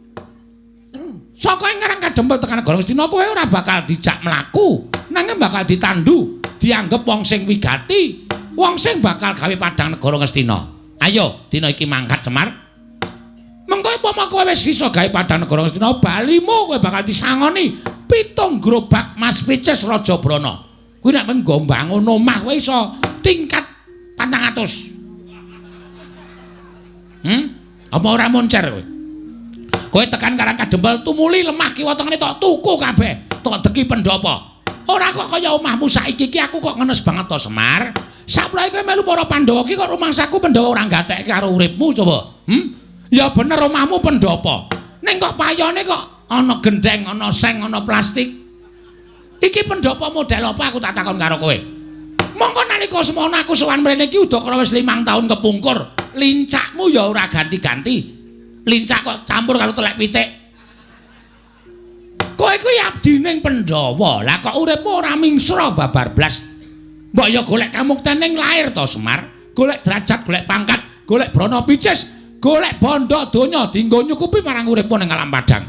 Saka ing Karang Kadempel tekan negara Ngastina kowe ora bakal dijak mlaku, nanging bakal ditandu, dianggep wong sing wigati, wong sing bakal gawe padhang negara Ngastina. Ayo dina iki mangkat Semar. Mengko upama kowe wis iso gawe padhang negara Ngastina, balimu kowe bakal disangoni 7 gerobak Mas Picis Raja Brana. Kuwi nek nggo mbangun omah kowe iso tingkat 400. Apa ora moncer kowe? Kowe tekan Karang Kadempel tumuli lemah kiwa tengene tok tuku kabeh, tok deki pendhapa. Ora kok kaya omahmu saiki iki aku kok ngenes banget to Semar. Saplae kowe melu para Pandhawa iki kok rumangsaku Pandhawa ora gatekke karo uripmu coba. Ya bener omahmu pendhapa. Ning kok payone kok ana gendeng, ana seng, ana plastik. Iki pendhapa model apa aku tak takon karo kowe. Mongko nalika semono aku sowan mrene iki udakara wis 5 tahun kepungkur. Lincakmu ya ora ganti-ganti. Lincak kok campur karo telek pitik. Kowe kuwi abdining Pandhawa. Lah kok uripmu ora mingsra babar blas. Mbok ya golek kamukten ning lair to Semar, golek derajat, golek pangkat, golek brana picis, golek bondo donya dienggo nyukupi marang uripmu ning alam padang.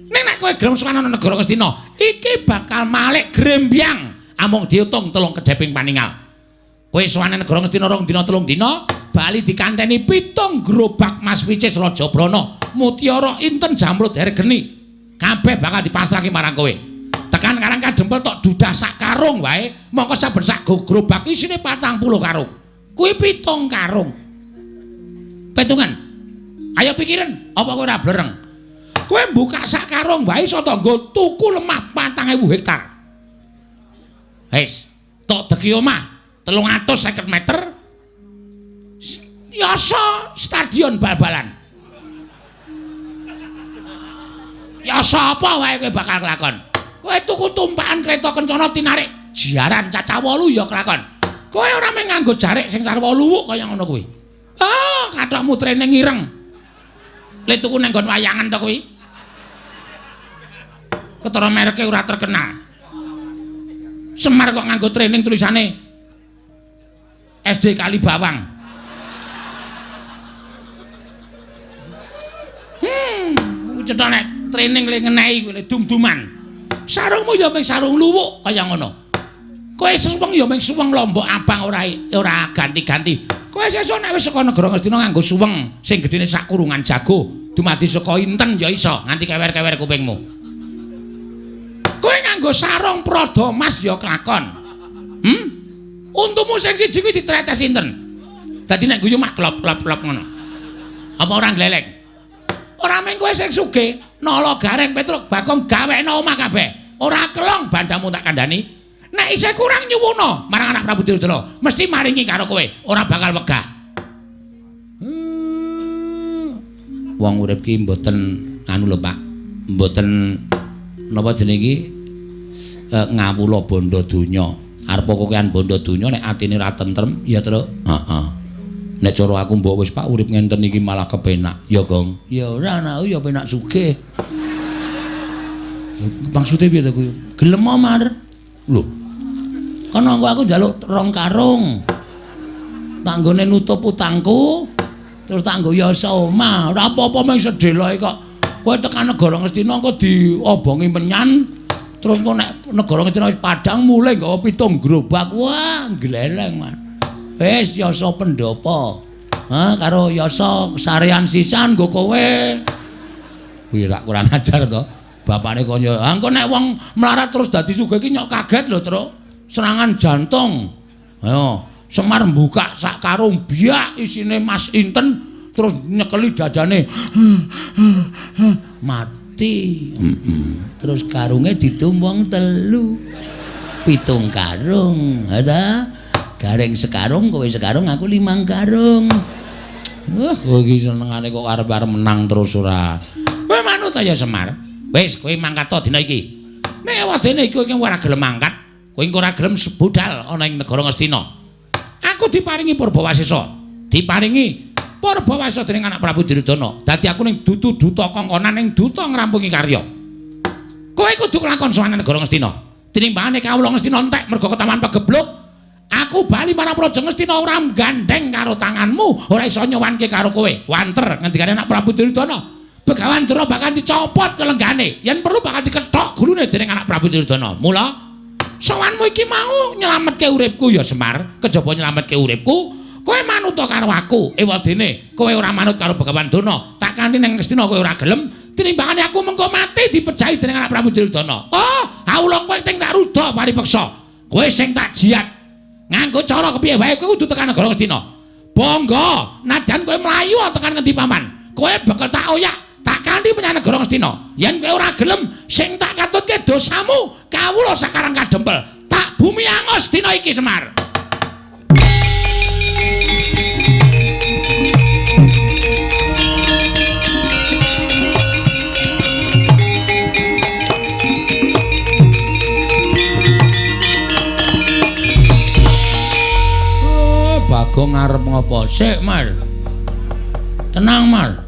Ning nek kowe gelem sowan ana negara Ngastina, iki bakal malik grembyang amung diutung 3 kedheping paningal. Kowe sowan negara Ngastina 2 dina 3 dina, bali dikanteni 7 gerobak Mas Picis Raja Brana, mutiara inten jamrud hergeni. Kabeh bakal dipasrahke marang kowe. Tekan Karang Kadempel tok dudah sak karung wae, mongko saben sak gerobak isine 40 karung. Kuwi 7 karung. Petungan. Ayo pikiran, apa kowe ora blereng? Kowe buka sak karung wae iso nggo tuku lemah 4.000 hektar. Wis, tok deki omah 350 meter. Yasa stadion bal-balan. Yasa apa wae kowe bakal kelakon? Kowe tuku tumpakan kereta kencana tinarik jaran cacah 8 ya kelakon. Kowe ora mung nganggo jarik sing sarwa luwuk kaya ngono kuwi. Ah, kathokmu training ireng. Le tuku nang nggon wayangan to kuwi. Ketara mereke ora terkenal. Semar kok nganggo training tulisane SD Kalibawang. Cetha nek training le ngenehi kuwi dum-duman. Sarungmu ya mung sarung luwuk kaya ngono. Kowe suweng ya mung suweng lombok abang ora ganti-ganti. Kowe sesuk nek wis saka negara Ngastina nganggo suweng sing gedene sak kurungan jago, dumadi saka inten ya iso nganti kewer-kewer kupingmu. Kowe nganggo sarung Prada Mas ya kelakon. Untumu sing siji kuwi ditretes inten. Dadi nek guyu mak klop-klop-klop ngono. Apa ora gleleng? Ora mung kowe sing sugih, Nala Gareng Petruk Bagong gawekno omah kabeh. Ora kelong bandamu tak kandhani. Nek isih kurang nyuwuna marang anak Prabu Duryudana, mesti maringi karo kowe, ora bakal wegah. Wong urip ki mboten anu lho Pak. Mboten napa jenenge iki ngawula bondo donya. Arep kokean bondo donya nek atine ra tentrem ya, Truk. Heeh. Nek cara aku mbok wis Pak urip ngenten iki malah kepenak. Ya, Gong. Ya ora anakku ya penak sugih. Maksude piye to kuwi? Gelem Mar? Lho. Kono engko aku njaluk 2 karung. Tak nggone nutup utangku, terus tak nggo yasa omah. Ora apa-apa mung sedeloke kok. Kowe tekan negara Ngastina engko diobongi menyan, terus engko nek negara Ngastina wis padhang mulih nggawa 7 gerobak. Wah, gleleng, Mas. Wis yasa pendopo. Ha, karo yasa sarean sisan nggo kowe. Kuwi rak kurang ajar to. Bapane kaya, "Ah, engko nek wong melarat terus dadi sugih iki nyok kaget lho, Truk. Serangan jantung." Ayo, Semar mbuka sak karung biak isine Mas Inten terus nyekeli dadane. Mati. Terus karunge didum wong 3. 7 karung. Ha ta? Gareng sekarung, kowe sekarung, aku 5 karung. Wah, kowe iki senengane kok arep-arep menang terus ora. Kowe manut ya Semar. Wis, kowe mangkat to dina iki. Nek wadene iki kowe ora gelem mangkat, kowe engko ora gelem budal ana ing negara Ngastina. Aku diparingi Purbawasesa. Diparingi Purbawasesa dening anak Prabu Duryudana. Dadi aku ning dudu duta kongkonan ning duta ngrampungi karya. Kowe kudu kelakon sowan negara Ngastina. Tinimbangane kawula Ngastina entek mergo ketawan pegebluk. Aku bali marang Praja Ngastina ora gandeng karo tanganmu, ora iso nyowanke karo kowe. Wanter ngendikane anak Prabu Duryudana. Begawan Durna bakal dicopot kelenggane, yen perlu bakal dikethok gulune dening anak Prabu Duryudana. Mula sowanmu iki mau nyelametke uripku ya Semar, kejaba nyelametke uripku, kowe manut karo aku. Ewadene kowe ora manut karo Begawan Durna, tak kanthi ning Ngastina kowe ora gelem, tinimbangane aku mengko mati dipejahi dening anak Prabu Duryudana. Oh, awula kowe sing tak ruda paripeksa. Kowe sing tak jiat. Nganggo cara kepiye wae kowe kudu tekan negara Ngastina. Bangga, nadyan kowe mlayu tekan ngendi paman. Kowe bakal tak oyak, tak kanthi menyang negara Ngastina. Yen kowe ora gelem, sing tak katutke dosamu, kawula sakarang kadempel. Tak bumi angus dina iki Semar. Bagong arep ngopo? Sik, Mar. Tenang, Mar.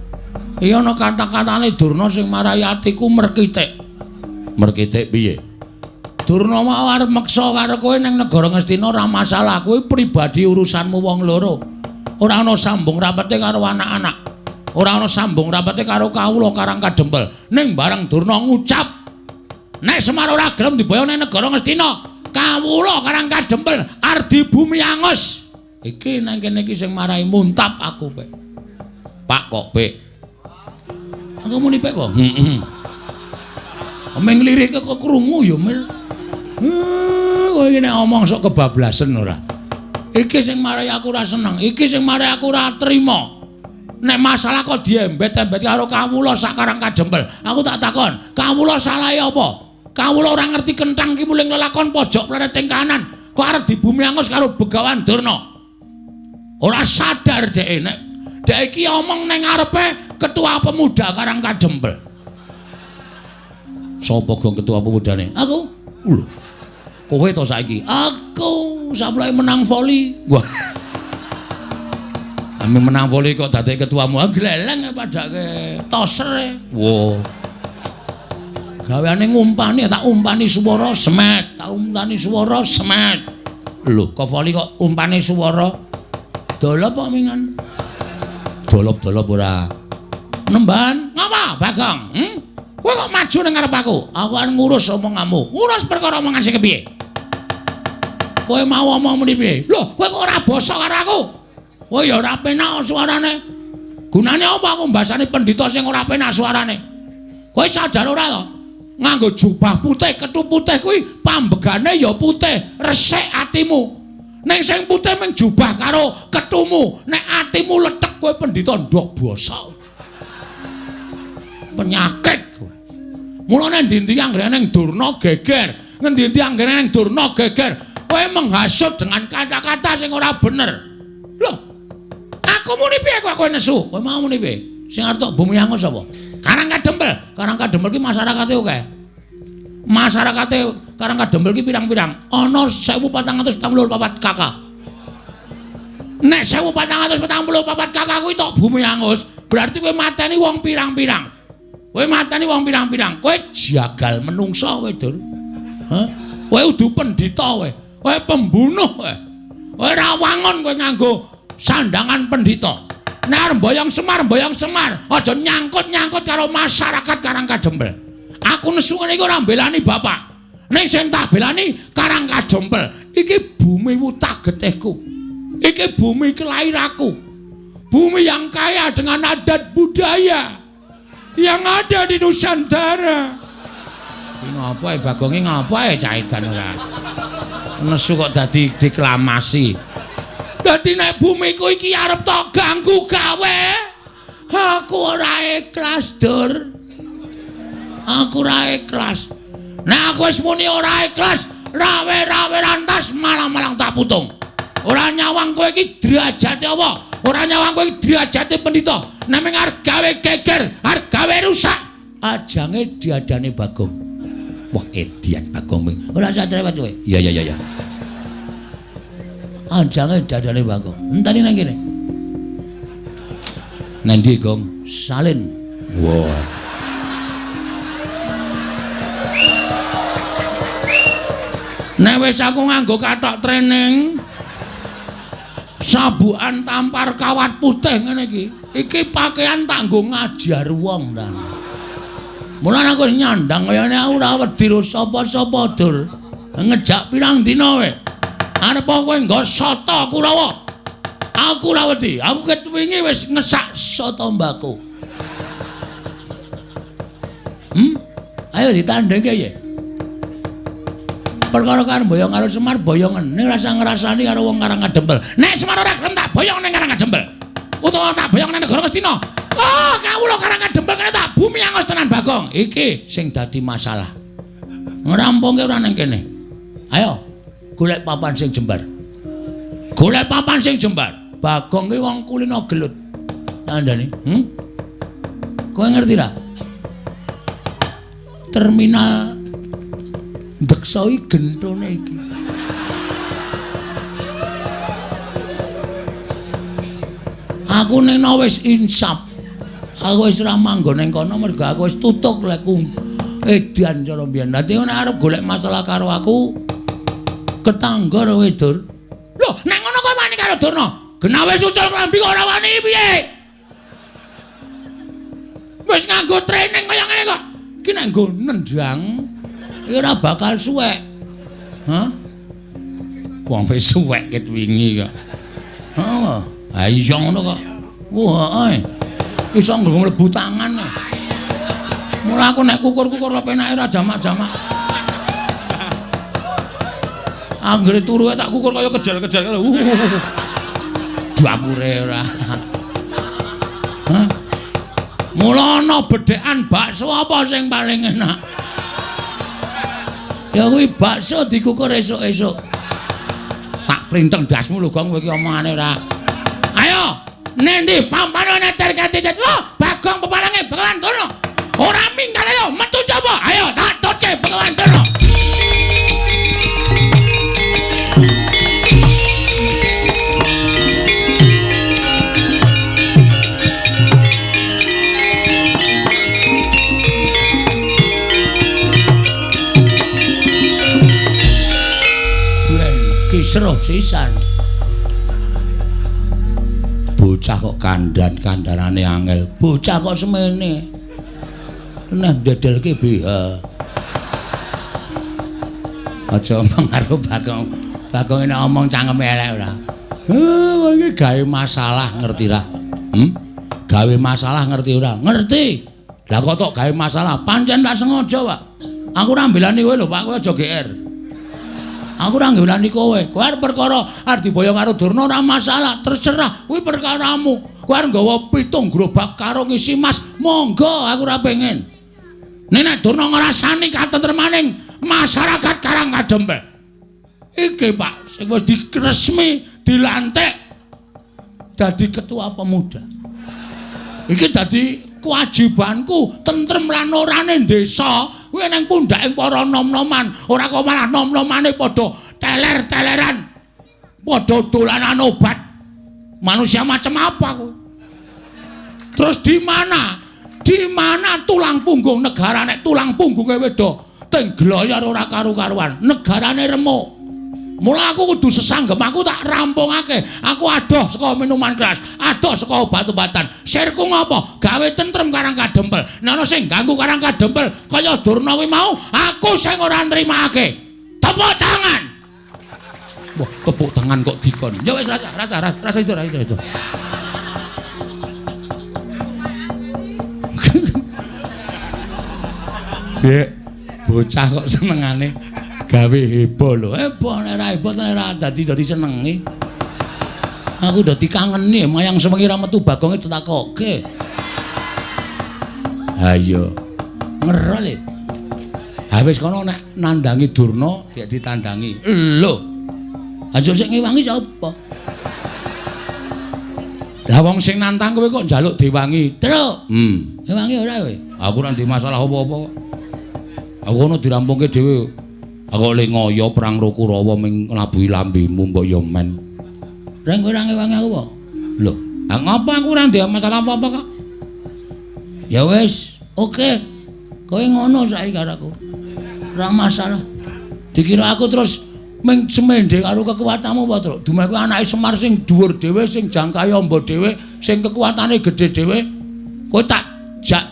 Iya ana kata-katane Durna sing marai atiku merkitik. Merkitik piye? Durna mau arep meksa karo kowe ning negara Ngastina ora masalah, kowe pribadi urusanmu wong loro. Ora ana sambung rapete karo anak-anak. Ora ana sambung rapete karo kawula Karang Kadempel. Ning bareng Durna ngucap, nek Semar ora gelem diboyong ning negara Ngastina, kawula Karang Kadempel ardi bumi angus. Iki nang kene iki sing marai muntap aku, Pek. Pak kok, Pek? Aku muni Pek apa? Heeh. Meng lirike kok krungu ya, Mir. Kowe iki nek omong sok kebablasen ora. Iki sing marai aku ora seneng, iki sing marai aku ora trima. Nek masalah kok diembet-embet karo kawula sak Karang Kadempel. Aku tak takon, kawula salahe apa? Kawula ora ngerti kenthang ki muling lelakon pojok planet ing kanan. Kok arep dibumi angus karo Begawan Durna. Ora sadar dhek nek dhek iki omong ning ngarepe ketua pemuda Karang Kadempel. Sapa gong ketua pemudane? Aku. Lho. Kowe to saiki? Aku sapleke menang voli. Wah. Ame menang voli kok dadi ketuamu. Ah gleleng padake toser. Wah. Gaweane ngumpani, tak umpani swara semet, tak umpani swara semet. Lho, kok voli kok umpani swara? Dolop kok mingan. Dolop-dolop ora. Nemban, ngapa Bagong? Kowe kok maju ning ngarep aku? Aku arep ngurus omonganmu. Ngurus perkara omongan sing kepiye? Kowe mau omong muni piye? Lho, kowe kok ora basa karo aku? Kowe ya ora penak suarane. Gunane apa aku mbasani pendhita sing ora penak suarane? Kowe sadar ora to? Nganggo jubah putih, kethu putih kuwi pambegane ya putih, resik atimu. Ning sing putih mung jubah karo kethumu, nek atimu lethek kowe pendhita ndok basa. Penyakit kowe. Mulane endi-endi anggere ning Durna geger, ngendi-endi anggere ning Durna geger, kowe menghasut dengan kata-kata sing ora bener. Lho, aku muni piye kok kowe nesu? Kowe mau muni piye? Sing arep tok bumi angus sapa? Karang Kadempel. Karang Kadempel ki masyarakate akeh. Masyarakate Karang Kadempel ki pirang-pirang? Ana 1444 KK. Nek 1444 KK kuwi tok bumi angus, berarti kowe mateni wong pirang-pirang. Kowe mateni wong pirang-pirang. Kowe jagal menungsa kowe, Dur. Hah? Kowe udu pendhita kowe. Kowe pembunuh kowe. Ora wangun kowe nganggo sandangan pendhita. Nek arep mboyong Semar, mboyong Semar, aja nyangkut-nyangkut karo masyarakat Karang Kadempel. Aku nesu ngene iki ora mbelani bapak. Ning sing tak belani Karang Kadempel. Iki bumi wutah getihku. Iki bumi kelahiranku. Bumi yang kaya dengan adat budaya yang ada di Nusantara. Iki ngopo ae Bagonge ngopo ae cah edan ora. Nesu kok dadi deklamasi. Dadi nek bumiku iki arep tok ganggu gawe, aku ora ikhlas, Dur. Aku ora ikhlas. Nek aku wis muni ora ikhlas, rawe-rawe rantas malang-malang tak putung. Ora nyawang kowe iki derajate apa? Ora nyawang kowe iki derajate pendhita. Nek mung arep gawe geger, arep gawe rusak, ajange diadane Bagong. Wah, edian Bagong. Ora usah cerewet kowe. Iya iya iya. Ajange dadane Bagong. Enteni nang kene. Nang ndi, Gong? Salin. Wah. Nek wis aku nganggo kathok training, sabukan tampar kawat putih ngene iki. Iki pakaian tak nggo ngajar wong ta. Mulane aku nyandang kayane aku ora wedi ro sapa-sapa, Dur. Ngejak pirang dina kowe. Arep kowe nggo soto Kurawa. Aku ora wedi. Aku ket wingi wis ngesak soto mbako. Ayo ditandhengke ya. Perkara karo boyong karo Semar boyongen. Ning rasa ngrasani karo wong Karang Kadempel. Nek Semar ora gelem tak boyong ning Karang Kadempel. Utawa tak boyong ning negara Ngastina. Oh, kawula Karang Kadempel kene tak bumi angos tenan Bagong. Iki sing dadi masalah. Ngrampungke ora ning kene. Ayo golek papan sing jembar. Golek papan sing jembar. Bagong ki wong kulino gelut. Tandane, Kowe ngerti ra? Terminal Deksa iki gentone iki. Aku ning wis insaf. Aku wis ora manggon ning kono mergo aku wis tutuk lekku edan cara mbiyen. Dadi nek arep golek masalah karo aku ketangga kowe, Dur. Lho, nek ngono kowe wani karo Durna. Genah wis ucul klambi kok ora wani piye? Wis nganggo training kaya ngene kok. Iki nek nggo nendang iki ora bakal suwek. Hah? Wong wis suwek ket wingi kok. Heeh. Ha iya ngono kok. Wah, heeh. Iso nggo mlebu tangan. Mula aku nek kukur-kukur penake ora jamak-jamak. Anggere turu tak kukur kaya kejel-kejel. Dapure ora. Hah? Mula ana bedhekan bakso apa sing paling enak? Ya kuwi bakso dikukur esuk-esuk. Tak printeng ndasmu lho, Gong, kowe iki omongane ora. Ayo, nendi pampane neter katitet. Wah, Bagong pepalange Begawan Durna. Ora minggat ayo metu coba. Ayo tak tutke Begawan Durna. Kisruh sisan. Bocah kok kandhan-kandhanane angel. Bocah kok semene. Nah ndedelke BH. Aja omong karo Bagong. Bagong nek omong cangkeme elek ora. Heh, iki gawe masalah ngerti ra? Gawe masalah ngerti ora? Ngerti. Lah kok tok gawe masalah? Pancen tak sengaja, Pak. Aku ora mbelani kowe lho, Pak. Kowe aja GR. Aku ora ngelani kowe. Kowe arep perkara arep diboyong karo Durna ora masalah, terserah. Kuwi perkaramu. Kowe arep nggawa 7 gerobak karo ngisi mas, monggo aku ora pengen. Nek Durna ngrasani katentremaning masyarakat Karang Kadempel. Iki Pak, sing wis diresmi dilantik dadi ketua pemuda. Iki dadi kewajibanku tentrem lan orane desa. Kuwi nang pundhake para nom-noman, ora kok malah nom-nomane padha teler-teleran. Padha dolanan obat. Manusia macam apa kuwi? Terus di mana? Di mana tulang punggung negara nek tulang punggunge wedo teng gloyor ora karu-karuan, negarane remuk. Mula aku kudu sesanggem, aku tak rampungake. Aku adoh saka minuman keras, adoh saka obat-obatan. Sirku ngopo? Gawe tentrem Karang Kadempel. Nek ana sing ganggu Karang Kadempel kaya Durna kuwi mau, aku sing ora nrimake. Tepuk tangan. Wah, tepuk tangan kok dikon. Ya wis rasa rasa rasa itu rasa itu. Dek, bocah kok senengane gawe heboh lho. Heboh nek ora heboh nek ora dadi senenge. Aku dadi kangeni mayang sewengi ra metu bagonge ditakoke. Ha iya. Ngerol e. Ha wis kono nek nandangi Durna dik ditandangi. Lho. Aja sing ngewangi sapa? Lah wong sing nantang kowe kok njaluk diwangi. Truk. Ngewangi ora kowe? Aku ora ndek masalah apa-apa kok. Aku ono dirampungke dhewe. Aku le ngoyo perang karo Kurawa ming nglabuhi lambemu mbok ya men. Reng kowe ora ngewangi aku apa? Lho, ha ngopo aku ora ndek masalah apa-apa kok. Ya wis, oke. Kowe ngono saiki karo aku. Ora masalah. Dikira aku terus ming semende karo kekuatanmu apa, Truk? Dumeh kuwi anake Semar sing dhuwur dhewe, sing jangkahe amba dhewe, sing kekuatane gedhe dhewe. Kowe tak jak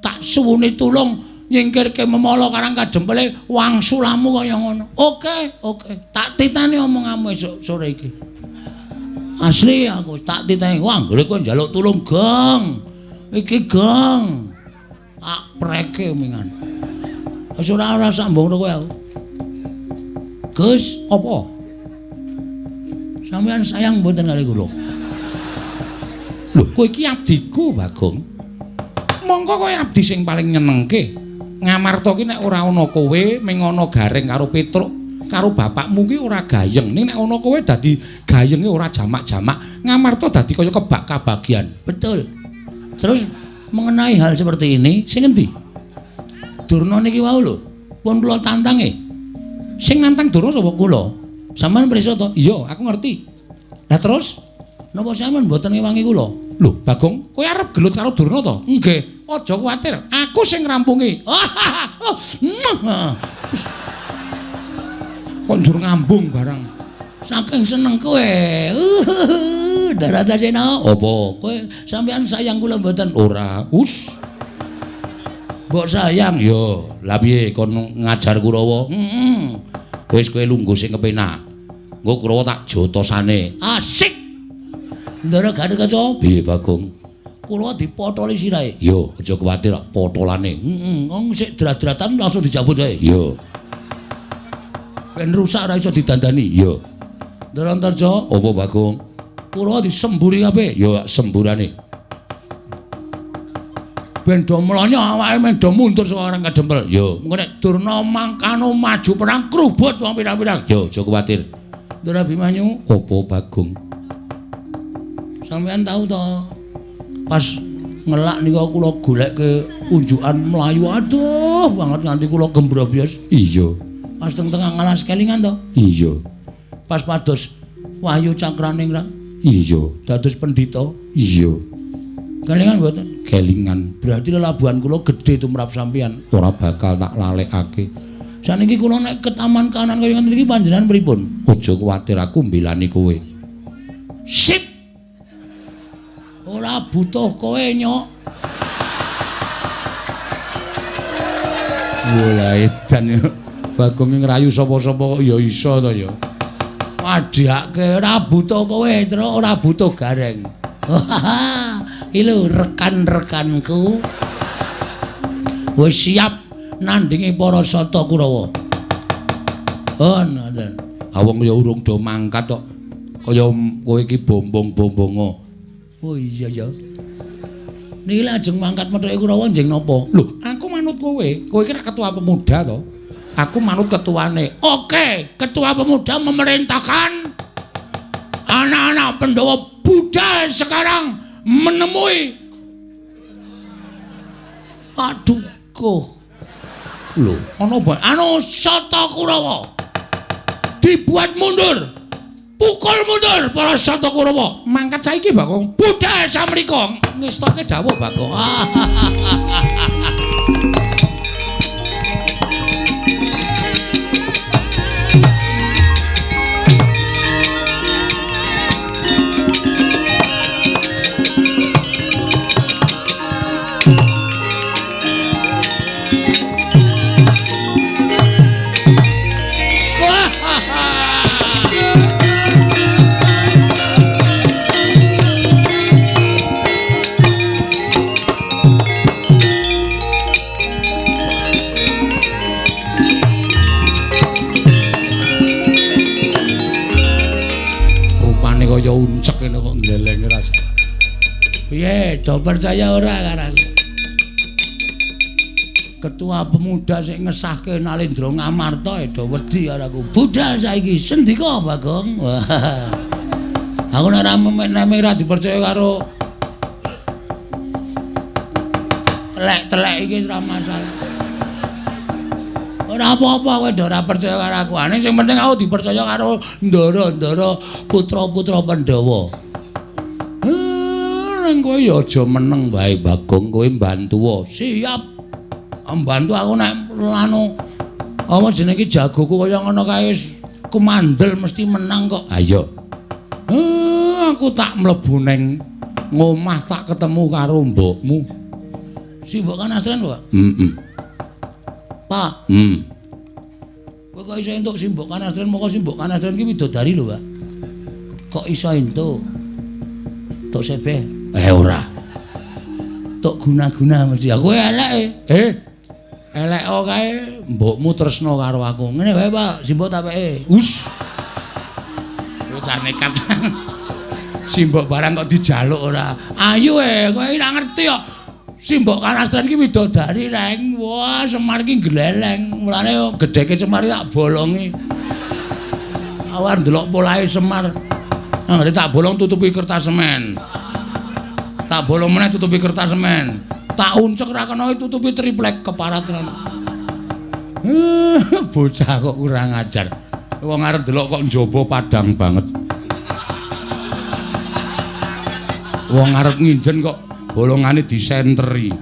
tak suwuni tulung nyingkirke memala Karang Kadempele wangsulamu kaya ngono. Oke, oke. Tak titani omonganmu esuk sore iki. Asli aku tak titani. Wah, anggere kowe njaluk tulung, Gong. Iki Gong. Tak preke mingan. Wis ora sambung kowe aku. Gus, apa? Sampeyan sayang mboten kali kula? Lho, kowe iki abdiku, Bagong. Mongko kowe abdi sing paling nyenengke. Ngamarta ki nek ora ana kowe, ming ana Gareng karo Petruk, karo bapakmu ki ora gayeng. Ning nek ana kowe dadi gayenge ora jamak-jamak. Ngamarta dadi kaya kebak kabagian. Betul. Terus mengenai hal seperti ini, sing endi? Durna niki wau lho, pun kula tantange. Sing nantang Durna sapa? Kula. Sampeyan prisa to? Iya, aku ngerti. Lah terus napa sampeyan mboten ngewangi kula? Lho, Bagong, kowe arep gelut karo Durna to? Nggih. Aja kuwatir, aku sing ngrampungi. Kok njur ngambung barang. Saking seneng kowe. Daratasena, apa? Kowe sampeyan sayang kula mboten? Ora. Us. Mbok sayang ya. Lah piye kon ngajar Kurawa? Heeh. Wis kowe lungguh sing kepenak. Engko Kurawa tak jotosane. Asik. Ndara Gatotkaca. Piye Bagong? Kurawa dipotoli sirahe. Yo, aja kuwatir potolane. Heeh, wong sik drat-dratan langsung dijabut wae. Yo. Ben rusak ora iso didandani. Yo. Ndara Antarja, apa Bagong? Kurawa disemburi kabeh. Yo semburane. Ben do mlonyo awake men do mundur saka Karang Kadempel. Yo, mengko nek Durna mangkano maju perang krubut wong pirang-pirang. Yo, aja kuwatir. Ndara Abimanyu, apa Bagong? Sampeyan tau to pas ngelak nika kula golekke unjukan mlayu aduh banget nganti kula gembrobyos. Iya. Pas teng tengah ngalas kelingan to? Iya. Pas pados Wahyu Cakraningrat. Iya. Dados pendhita. Iya. Kelingan mboten? Kelingan. Berarti lelabuhan kula gedhe tumrap sampeyan. Ora bakal tak lalekake. Saniki kula nek ke taman kanan kaya ngene iki panjenengan pripun? Aja kuwatir aku mbelani kowe. Sip. Ora butuh kowe, Nyok. Wah, edan yo. Bagong ngrayu sapa-sapa kok ya iso to ya. Padhake ora butuh kowe, Truk, ora butuh Gareng. Iki lho rekan-rekanku wis siap nandingi para Sata Kurawa. Oh, ngoten. Ha wong ya urung do mangkat kok. Kaya kowe iki bombong-bombongo. Oh iya ya. Niki lajeng mangkat methuke Kurawa njeng napa? Lho, aku manut kowe. Kowe iki rak ketua pemuda to. Aku manut ketuane. Oke, ketua pemuda memerintahkan anak-anak Pandhawa budal sekarang menemui Paduka. Lho, ana apa? Anu Sata Kurawa. Dibuat mundur. Pukul mundur para Sata Kurawa. Mangkat saiki, Bagong. Budal samrika. Ngestoke dawuh, Bagong. Do percaya ora karo aku? Ketua pemuda sing ngesahke Nalendra Ngamarta do wedi karo aku. Budal saiki sendika Bagong. Aku nek ora memek ora dipercaya karo telek-telek iki ora masalah. Ora apa-apa kowe do ora percaya karo aku. Ane sing penting aku dipercaya karo ndara-ndara putra-putra Pandhawa. Ning kowe ya aja meneng wae Bagong, kowe mbantuwa. Siap. Mbantu aku nek anu apa jenenge iki jagoku kaya ngono kae kumandel mesti menang kok. Ayo. Aku tak mlebu ning ngomah tak ketemu karo mbokmu. Si mbok Kanastren, Pak? Heeh. Pak. Kowe kok iso entuk si mbok Kanastren, moko si mbok Kanastren ki widodari lho, Pak. Kok iso entuk? Tok sebeh? Ora. Tok guna-guna mesti. Aku elek. Elek kae mbokmu tresna karo aku. Ngene wae, Pak, simbok tak peke. Us. Bocah nekat. Simbok barang kok dijaluk ora. Ayo kowe ora ngerti kok. Simbok Kanastren ki widodari reng. Wah, Semar ki gleleng. Mulane gedheke Semar tak bolongi. Awar ndelok polahe Semar. Anggere tak bolong tutupi kertas semen. Tak bolong meneh tutupi kertas semen. Tak uncek ra kena tutupi triplek keparat tenan. Bocah kok kurang ajar. Wong arep ndelok kok njaba padang banget. Wong arep nginjen kok bolongane disenteri.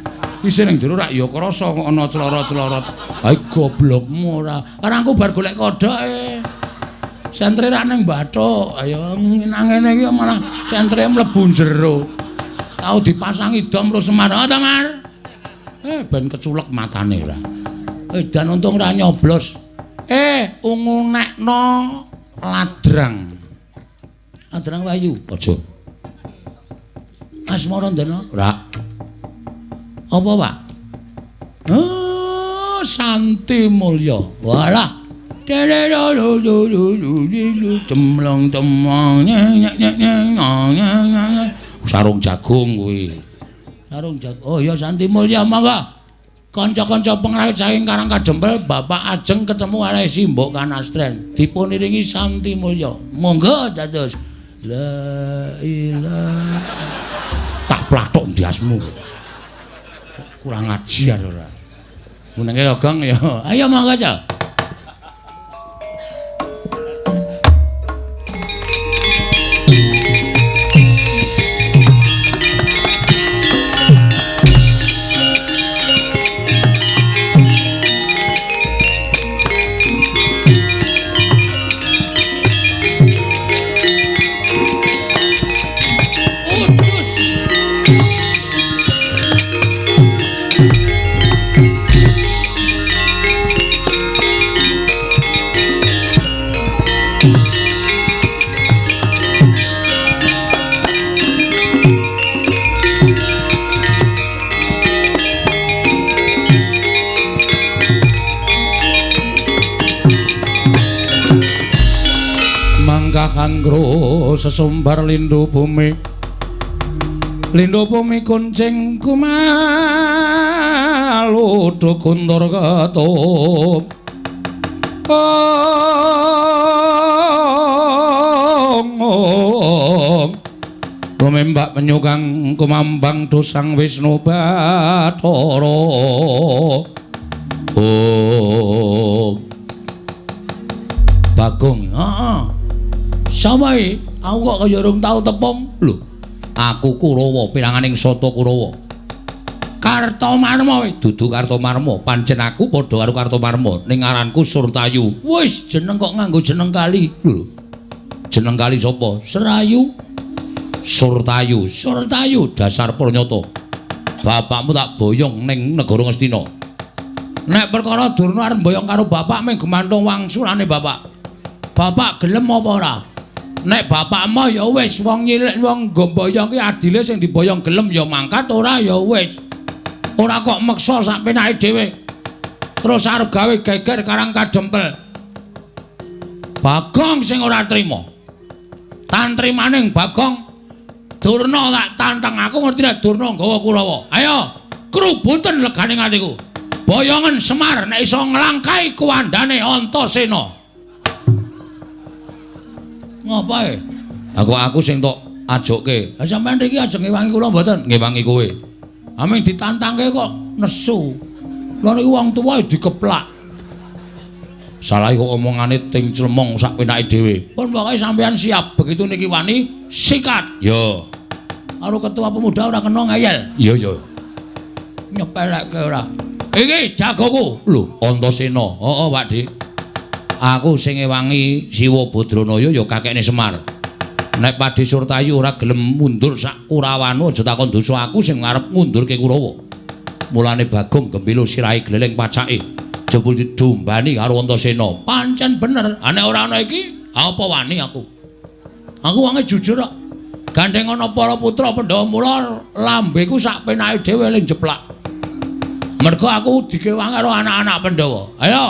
Isih ning jero rak ya krasa kok ana clorot-clorot. Ha goblokmu ora. Arangku bar golek kodhoke. Sentre rak ning bathuk. Ayo nang ngene iki malah sentre mlebu jero. Tau dipasangi dom terus Semar. Oh, ta, Mar? Ben keculek matane ora. Dan untung ora nyoblos. Ungu nekno ladrang. Ladrang Wahyu. Aja. Asmarandana? Ora. Apa, Pak? Oh, Santi Mulya. Walah. Cemlong cemlong nyek nyek nyek. Sarung jagung kuwi. Sarung jagung. Oh ya Santi Mulya monggo. Kanca-kanca pengrawit saking Karang Kadempel Bapak Ajeng ketemu kalih Simbok Kanastren. Dipuniringi Santi Mulya. Monggo dados. La ilaha. Tak plathok ndiasmu. Kurang ajar ora. Menenge Gong ya. Ayo monggo, Cak. Kangro sesumbar lindu bumi, lindu bumi kuncing kumalu kuntur ketup. Lumembak penyukang kumambang dosang Wisnu Bathara. Oh. Bagong, heeh. Sama iki, aku kok kaya urung tau tepung. Lho, aku Kurawa, piranganing Sata Kurawa. Kartomarma kuwi dudu Kartomarma, pancen aku padha karo Kartomarma, ning aranku Surtayu. Wis jeneng kok nganggo jeneng kali. Lho. Jeneng kali sapa? Serayu. Surtayu, Surtayu dasar pranyata. Bapakmu tak boyong ning negara Ngastina. Nek perkara Durna arep mboyong karo bapak mung gemantung wangsulane bapak. Bapak gelem apa ora? Nek bapakmu ya wis wong nyilik wong nggo mboyong ki adile sing diboyong gelem ya mangkat, ora ya wis. Ora kok meksa sak penake dhewe. Terus arep gawe geger Karang Kadempel. Bagong sing ora trima. Tantrimaning Bagong Durna tak tantang, aku ngerti nek Durna nggawa Kurawa. Ayo, krubuten legane atiku. Boyongen Semar nek iso nglangkai kuwandane Antasena. Ngopo e? Aku sing tok ajokke. Ha sampean riki ajeng ngewangi kula mboten? Ngewangi kowe. Aming ditantangke kok nesu. Lha niku wong tuwa dikeplak. Salah kok omongane ting clemong sak penake dhewe. Pun pokoke sampean siap, begitu niki wani sikat. Yo. Karo ketua pemuda ora kena ngeyel. Iya iya. Nyepelekke ora. Iki jagoku. Lho, Antasena. Heeh, Pak Dik. Aku sing ngewangi Siwa Badranaya ya kakekne Semar. Nek Pakde Surtayu ora gelem mundur sak Kurawanu aja takon dosa aku sing arep ngundurke Kurawa. Mulane Bagong Gembilo sirahe gleleng pacake. Jebul didumbani karo Antasena. Pancen bener. Nek ora ana iki, apa wani aku? Aku wonge jujur kok. Gandeng ana para putra Pandhawa mula lambeku sak penake dhewe ling jeplak. Mergo aku dikewangi karo anak-anak Pandhawa. Ayo.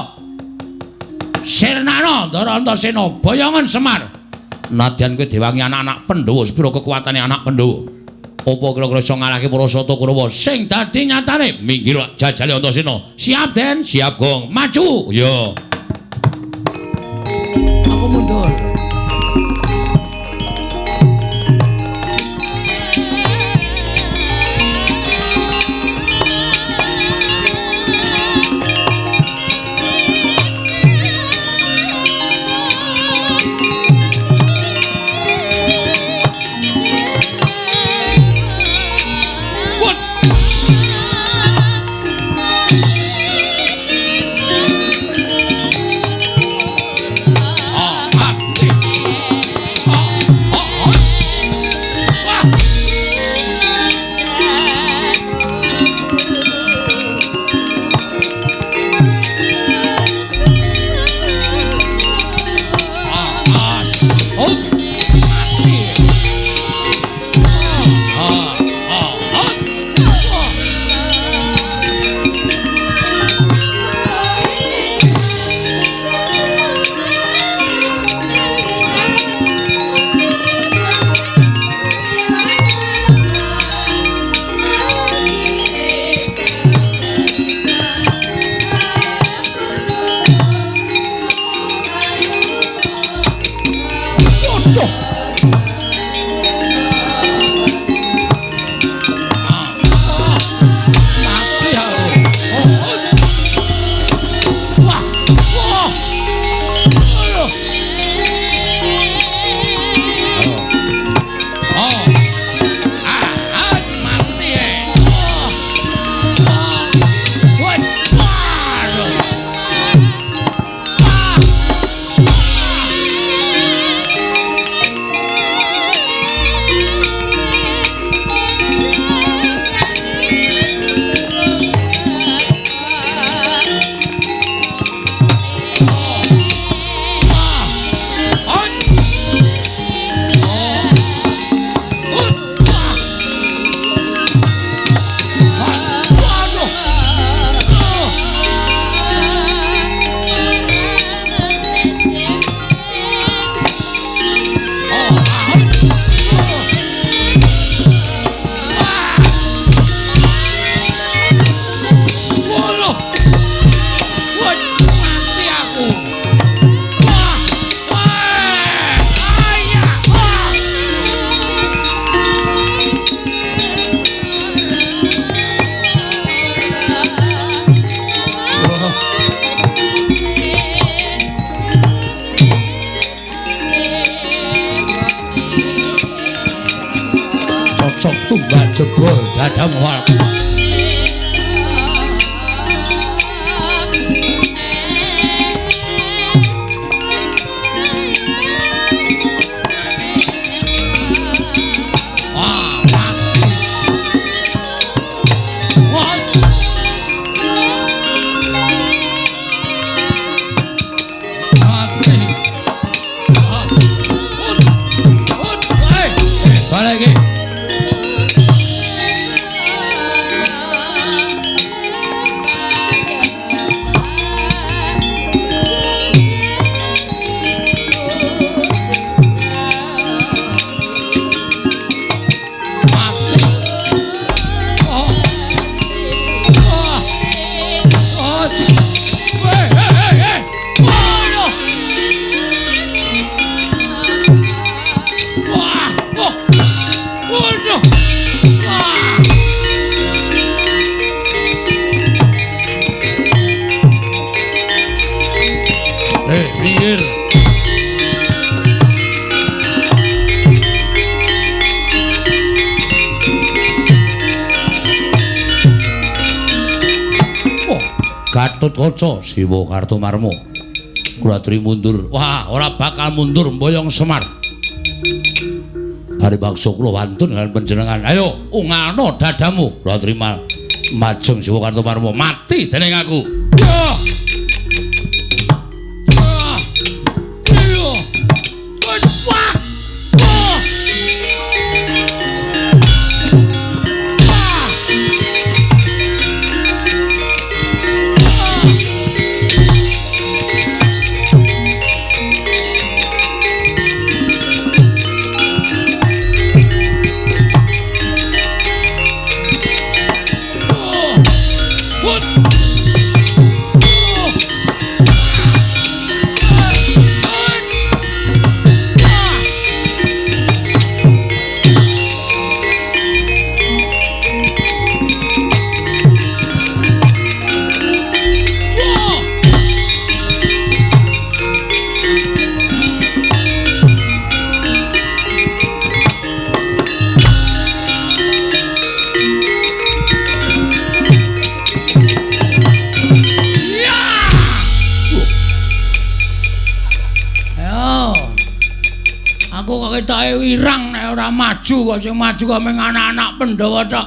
Sirnana Ndara Antasena, boyongen Semar. Nadyan kowe diwangi anak-anak Pandhawa, sepira kekuatane anak Pandhawa? Apa kira-kira iso ngalahke para sata Kurawa? Sing dadi nyatane minggir jajale Antasena. Siap, Den? Siap, Gong. Maju. Ya. Aku mundur. Tumbak jebol dadamu aku. Balik iki. Gatotkaca Siwa Kartomarma. Kuladri mundur. Wah, ora bakal mundur mboyong Semar. Bari bakso kula wantun dengan panjenengan. Ayo, ungano dadamu. Kuladri majeng Siwa Kartomarma mati dening aku. Wirang nek ora maju kok sing maju kok mung anak-anak Pandhawa tok.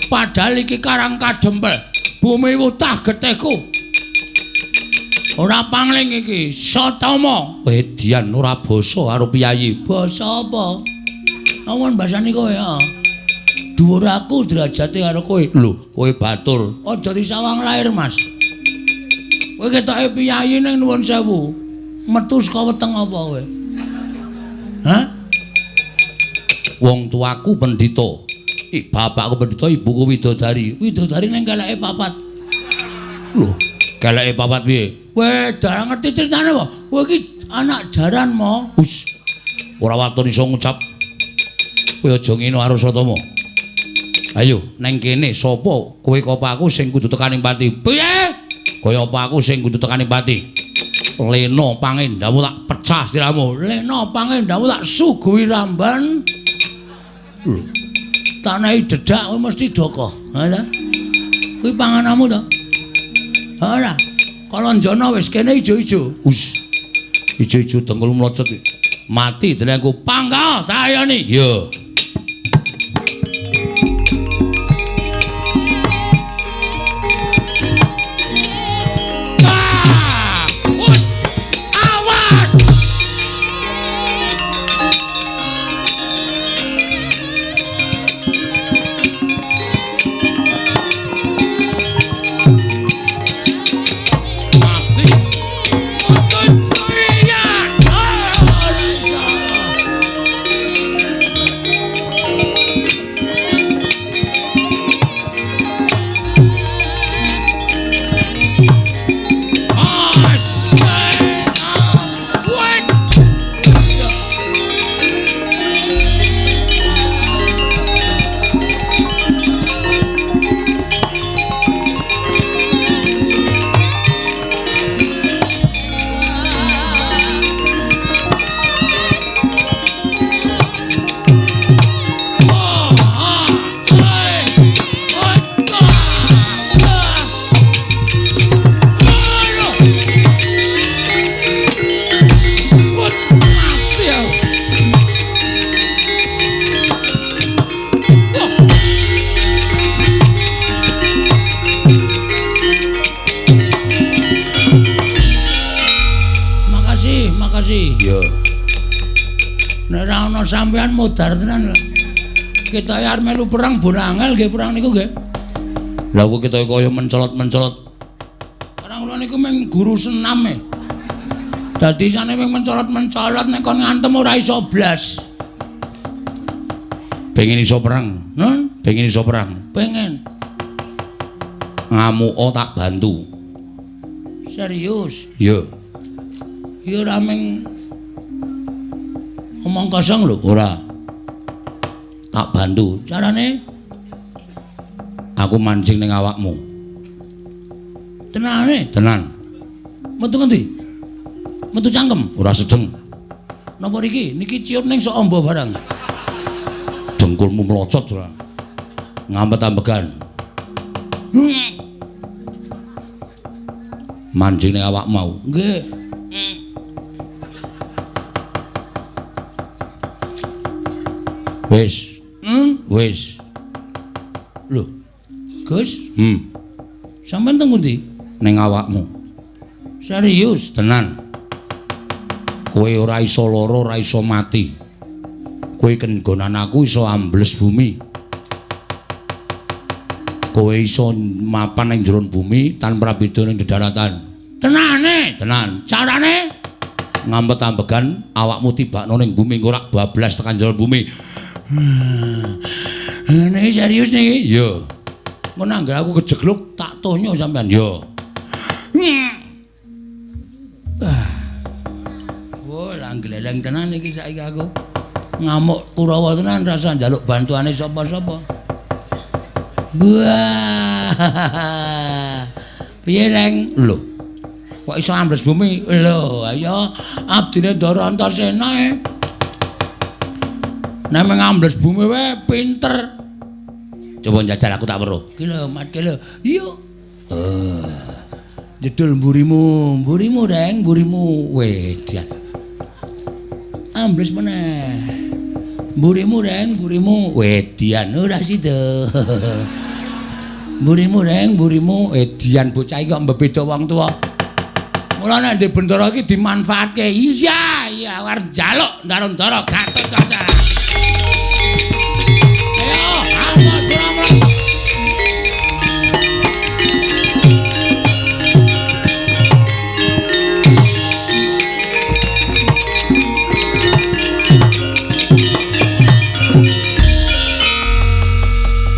Padahal iki Karang Kadempel, bumi wutah getihku. Ora pangling iki, Satama. Edian ora basa karo piyayi. Basa apa? Awan basane kowe ya. Dhuwur aku derajate karo kowe. Lho, kowe batur. Aja disawang lair, Mas. Kowe ketoke piyayi ning nuwun sewu. Metu saka weteng apa kowe? Hah? Wong tuaku pendhita. Bapakku pendhita, ibuku widodari. Widodari ning keleke papat. Lho, keleke papat piye? Kowe darah ngerti critane apa? Kowe iki anak jaran mo. Hus. Ora waton iso ngucap. Kowe aja ngene karo Satama. Ayo, neng kene sapa kowe apa aku sing kudu tekaning pati? Piye? Kaya apa aku sing kudu tekaning pati? Lena pangendamu tak pecah siramu. Lena pangendamu tak suguhi ramban. Lho, tanahi dedak kowe mesti doko. Ha ta? Kuwi panganamu to? Ora. Kalanjana wis kene ijo-ijo. Us. Ijo-ijo dengkul mlocot. Mati dening pangkal tayoni. Ya. Sampean modar tenan. Kita arep melu perang bonangel nggih perang niku nggih. Lah kok kita kaya mencolot-mencolot. Perang kula niku mung guru senam e. Dadi isane mung mencolot-mencolot nek kon ngantem ora iso blas. Pengen iso perang, nun? Pengen iso perang. Pengen. Ngamuka tak bantu. Serius? Iya. Ya ora mung omong kosong lho, ora. Tak bantu. Carane aku mancing ning awakmu. Tenane? Tenan. Metu ngendi? Metu cangkem, ora sedeng. Napa riki? Niki ciut ning sok amba barang. Dengkulmu mlocot ora. Ngampet-ambegan. Manjing ning awak mau. Nggih. Wis. Wis. Lho. Gus? Sampeyan teng pundi? Ning awakmu. Serius tenan. Kowe ora iso lara, ora iso mati. Kowe kenggonan aku iso ambles bumi. Kowe iso mapan ning jero bumi tanpa beda ning dedaratan. Tenane, tenan. Carane ngampet-ambegan awakmu tibakno ning bumi engko rak bablas tekan jero bumi. Niki serius niki? Iya. Mun anggere aku kejegluk tak tonyo sampean. Iya. Wah, lah gleleng tenan iki saiki aku. Ngamuk Kurawa tenan rasa njaluk bantuane sapa-sapa. Wah. Piye, Reng? Lho. Kok iso ambles bumi? Lho, ayo abdine Ndara Antasena e. Nek ngambles bumi wae pinter. Coba njajal aku tak weruh. Ki lho, Mat, ki lho. Yuk. Jedul mburimu, mburimu Reng, mburimu. Wedian. Ambles meneh. Mburimu Reng, mburimu. Wedian ora sida. Mburimu Reng, mburimu. Edian bocah iki kok mbebeda wong tuwa. Mula nek ndek bendara iki dimanfaatke. Iya, iya arep njaluk Ndara-ndara Gatotkaca. Ayo, awas ora.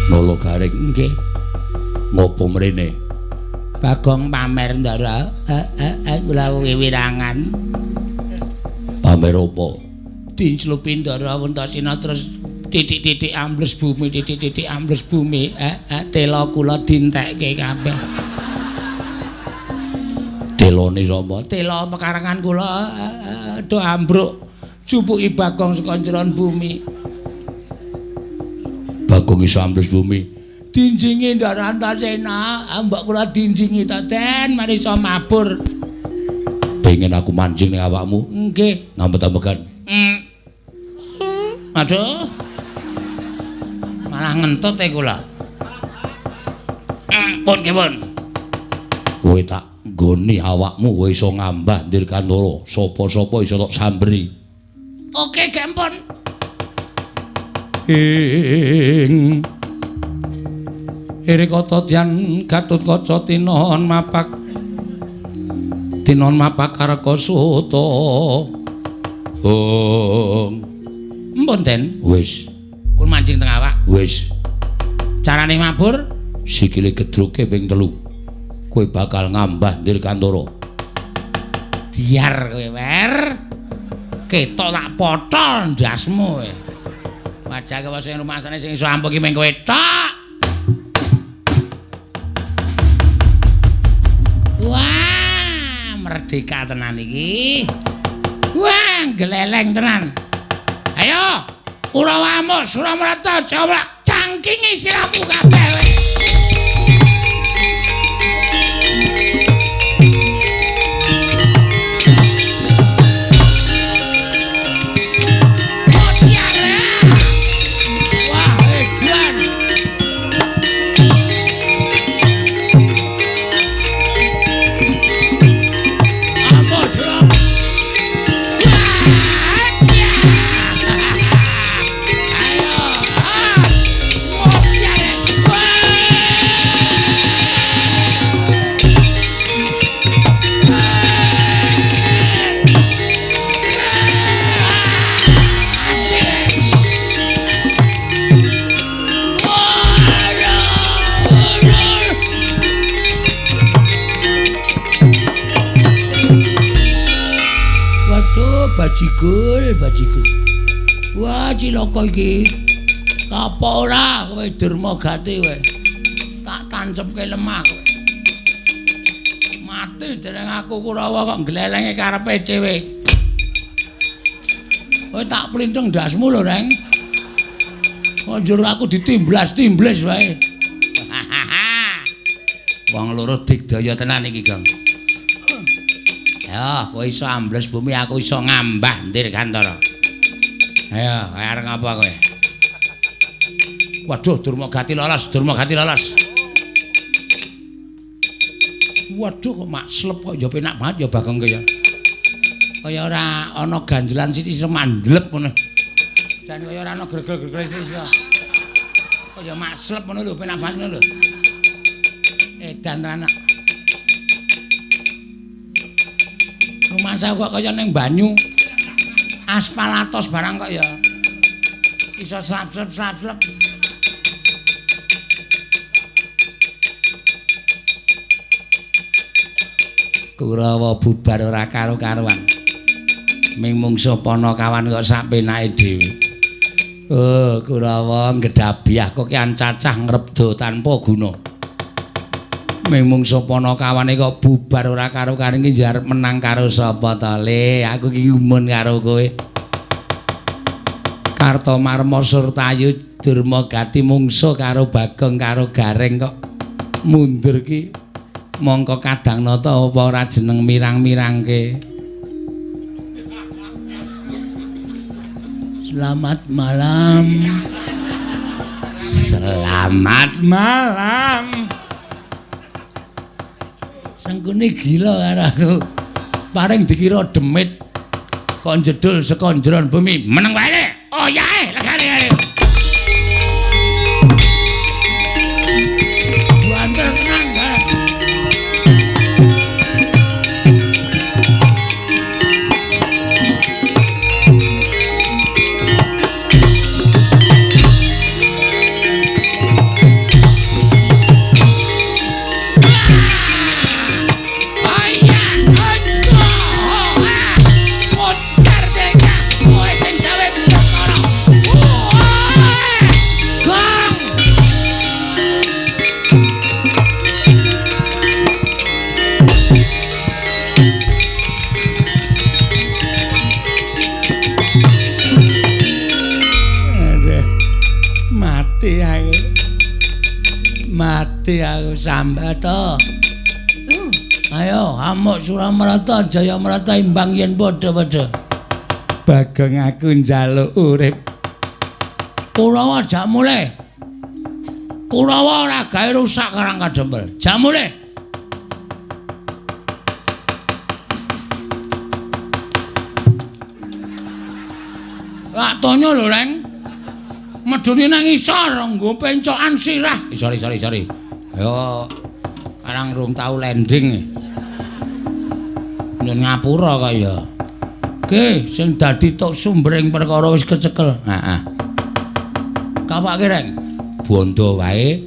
Nolo garing nggih. Ngopo mrene? Bagong pamer Ndara. Kula wiwirangan. Pamer opo? Dinclupi Ndara Antasena terus titik-titik ambles bumi, titik-titik ambles bumi. Tela kula dintekke kabeh. Telone sapa? Tela pekarangan kula do ambruk. Jupuki Bagong saka njeron bumi. Bagong iso ambles bumi. Dinjingi Ndara Antasena, mbok kula dinjingi ta Den, mari iso mabur. Pengen aku mancing ning awakmu? Nggih. Ngampet-ambekan. Aduh. Malah ngentut e kula. Pun nggih, pun. Kowe tak nggoni awakmu kowe iso ngambah Dirgantara, sapa-sapa iso tok samberi. Oke, gempon. Ing Irikata Dyan Gatotkaca tinon mapak tinon mapak kareka suta. Hong. Mpun Den. Wis. Pun mancing teng awak. Wis. Carane mabur sikile gedruke ping 3. Kowe bakal ngambah Dirgantara. Diar kowe, Wer. Ketok tak potol ndasmu kowe. Wajah kowe sing rumasane sing iso ampuh ki mung kowe tok. Wah, merdeka tenan iki. Wah, gleleng tenan. Ayo, Kurawa amuk Suramrata coba cangkingi siramu kabeh kowe. Wah, edan. Amuk Suramrata. Bajigul, bajigul. Wah, cilaka iki. Apa ora kowe derma gati kowe? Tak tancepke lemah kowe. Mati dereng aku Kurawa kok glelenge karepe dhewe. Kowe tak plintheng ndasmu lho, Reng. Kok njur aku ditimblas-timblis wae. Wong loro digdaya tenan iki, Gong. Ya, kowe iso ambles bumi, aku iso ngambah Dirgantara. Ayo, arep ngapa kowe? Waduh, Durmagati lolos, Durmagati lolos. Waduh, kok makslep kok ya penak banget ya Bagong ya. Kaya ora ana ganjelan sithik iso mandlep ngono. Jan kaya ora ana gregel-gregel sithik iso. Kaya makslep ngono lho, penak banget ngono lho. Edan tenan. Rumangsa kok kaya ning banyu. Aspal atos barang kok ya. Iso slap-slap-slap-slap. Kurawa bubar ora karo-karuan. Ming mungsuh Panakawan kok sak penake dhewe. Oh, Kurawa ngedhabiah kokean cacah ngrebda tanpa guna. Ming mungsuh Panakawane kok bubar ora karo-karuan iki arep menang karo sapa to, Le? Aku iki gumun karo kowe. Kartomarma Surtayu Durmagati mungsuh karo Bagong karo Gareng kok mundur ki. Mongko kadang nata apa ora jeneng mirang-mirangke. Selamat malam. Selamat malam. Sengkuni gila karo aku. Paring dikira demit kok njedul saka njeron bumi. Meneng wae. Oh yae, legane ae. Banter tenan. Mati aku sambata. Ayo amuk Suramarta Jayamarta imbang yen padha-padha. Bagong aku njaluk urip. Kurawa jak mulih. Kurawa ora gawe rusak Karang Kadempel. Jak mulih. Lak tonyo lho, Leng. Medune nang isor nggo pencokan sirah. Sorry, sorry, sorry. Ayo karang rung tau landing. Nyun ngapura kaya. Oke, sing dadi tok sumbering perkara wis kecekel. Heeh. Kapake, Reng. Bondo wae.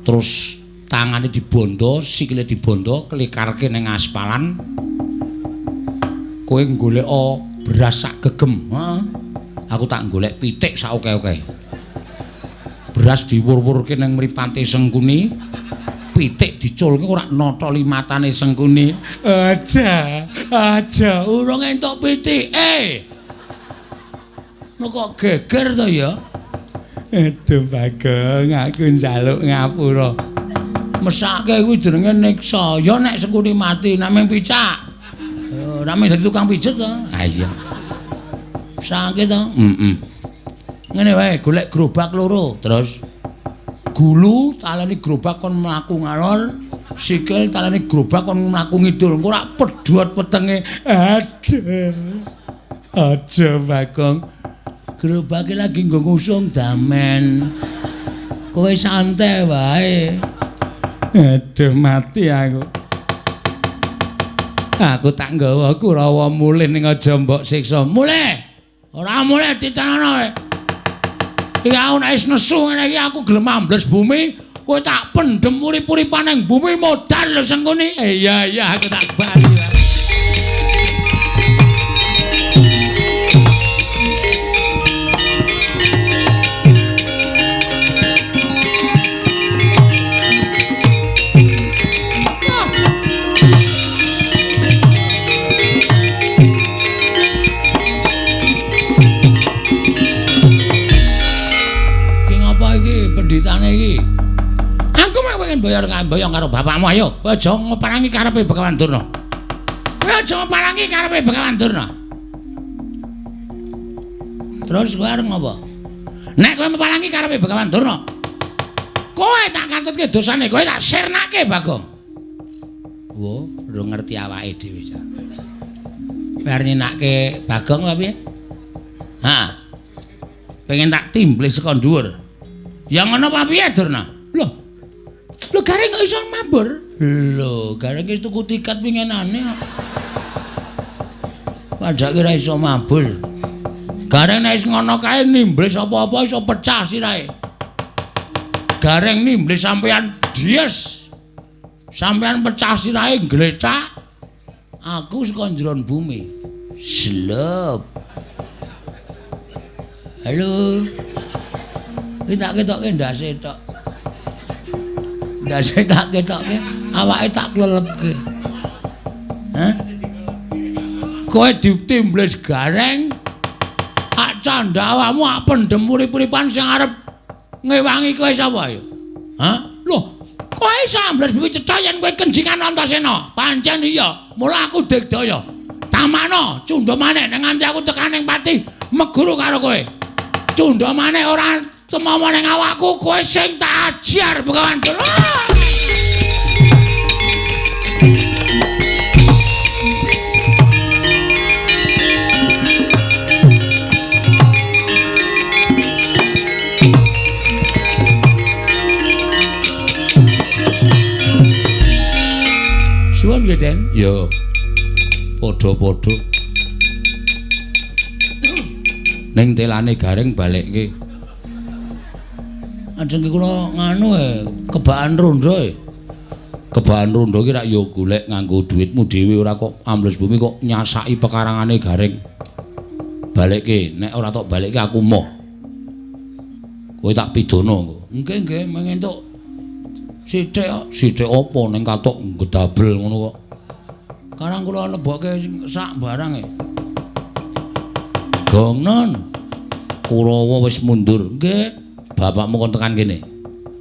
Terus tangane dibondo, sikile dibondo, klikarke ning aspalan. Kowe goleka beras sak gegem. Heeh. Aku tak golek pitik sak oke-oke. Beras diwur-wurke ning mripate Sengkuni, pitik diculke ora notoli matane Sengkuni. Aja, aja urung entuk pitike. Ngono kok geger to ya? Aduh Bagong, aku njaluk ngapura. Mesake kuwi jenenge niksa. Ya nek Sengkuni mati nek mung picak. Ora mung dadi tukang pijet to. Ha iya. Sakit to? Heeh. Ngene wae, golek gerobak loro. Terus gulu taleni gerobak kon mlaku ngalor, sikil taleni gerobak kon mlaku ngidul. Engko ora pedhot wetenge. Aduh. Aja Bagong. Gerobake lagi nggo ngusung damen. Kowe santai wae. Aduh mati aku. Aku tak nggawa Kurawa mulih ning aja mbok siksa. Mulih. Ora mulih ditanono kowe. Iki aku nek wis nesu ngene iki aku gelem ambles bumi, kowe tak pendhem urip-uripan ning bumi modar lho Sengkuni. Iya iya aku tak bali. Bayar boyong karo bapakmu ayo. Kowe aja ngeparangi karepe Begawan Durna. Kowe aja mapalangi karepe Begawan Durna. Terus kowe arep ngopo? Nek kowe mapalangi karepe Begawan Durna, kowe tak katutke dosane, kowe tak sirnake Bagong. Wo, ora ngerti awake dhewe cah. Kowe arep nyenake Bagong apa piye? Ha. Pengen tak timblis saka dhuwur. Ya ngono apa piye, Durna? Lho. Lho Gareng kok iso mabur? Lho, Gareng wis tuku tiket winginane kok. Padake ora iso mabur. Gareng nek wis ngono kae nimblis apa-apa iso pecah sirahe. Gareng nimblis sampean dies. Sampean pecah sirahe glecak. Aku saka njeron bumi. Slep. Halo. Iki tak ketokke ndase tok. Ndase tak ketokke, awake tak klelepke. Hah? Kowe ditimblis Gareng. Ak candha awakmu ak pendhem urip-uripan sing arep ngewangi kowe sapa ayo? Hah? Loh, kowe iso ambles bumi cetha yen kowe kenjingan Antasena. Pancen iya, mula aku digdaya. Tamano, cundha maneh nek nganti aku tekan ning pati meguru karo kowe. Cundha maneh ora semomo ning awakku, kowe sing tak ajar Begawan Durna. Suwun nggih, Den. Ya. Padha-padha. Ning telane Gareng balekke. Ajeng ki kula nganu kebaan rondo e. Kebaan rondo ki rak ya golek nganggo dhuwitmu dhewe ora kok ambles bumi kok nyasaki pekarangane Gareng. Balekke, nek ora tok balekke aku moh. Kowe tak pidana engko. Nggih, nggih, mung entuk sithik kok. Sithik apa ning katok ngedabel ngono kok. Karang kula lebokke sak barang e. Gongnon. Kurawa wis mundur. Nggih. Bapakmu kon tekan kene.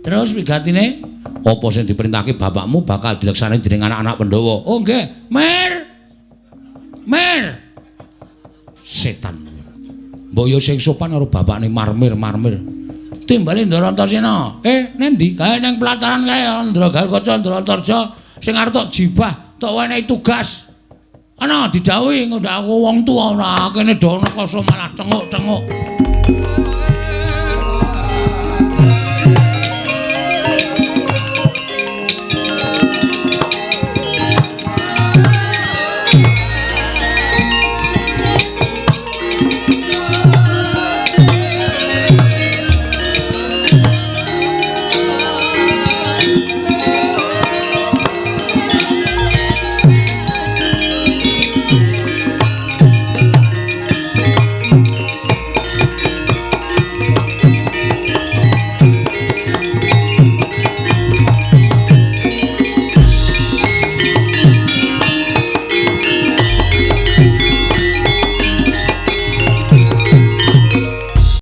Terus wigatine apa sing diperintahke bapakmu bakal dilaksanani dening anak-anak Pandhawa. Oh nggih. Mir. Mir. Setan. Mbok yo sing sopan karo bapakne marmir-marmir. Timbale Ndara Antasena. Nendi? Kae ning pelataran kae Ndra Garukaca Ndra Antarja sing arep tok jibah, tok wenehi tugas. Ana didhawuhi ngundhak aku wong tuwa ora kene do rekoso malah tenguk-tenguk.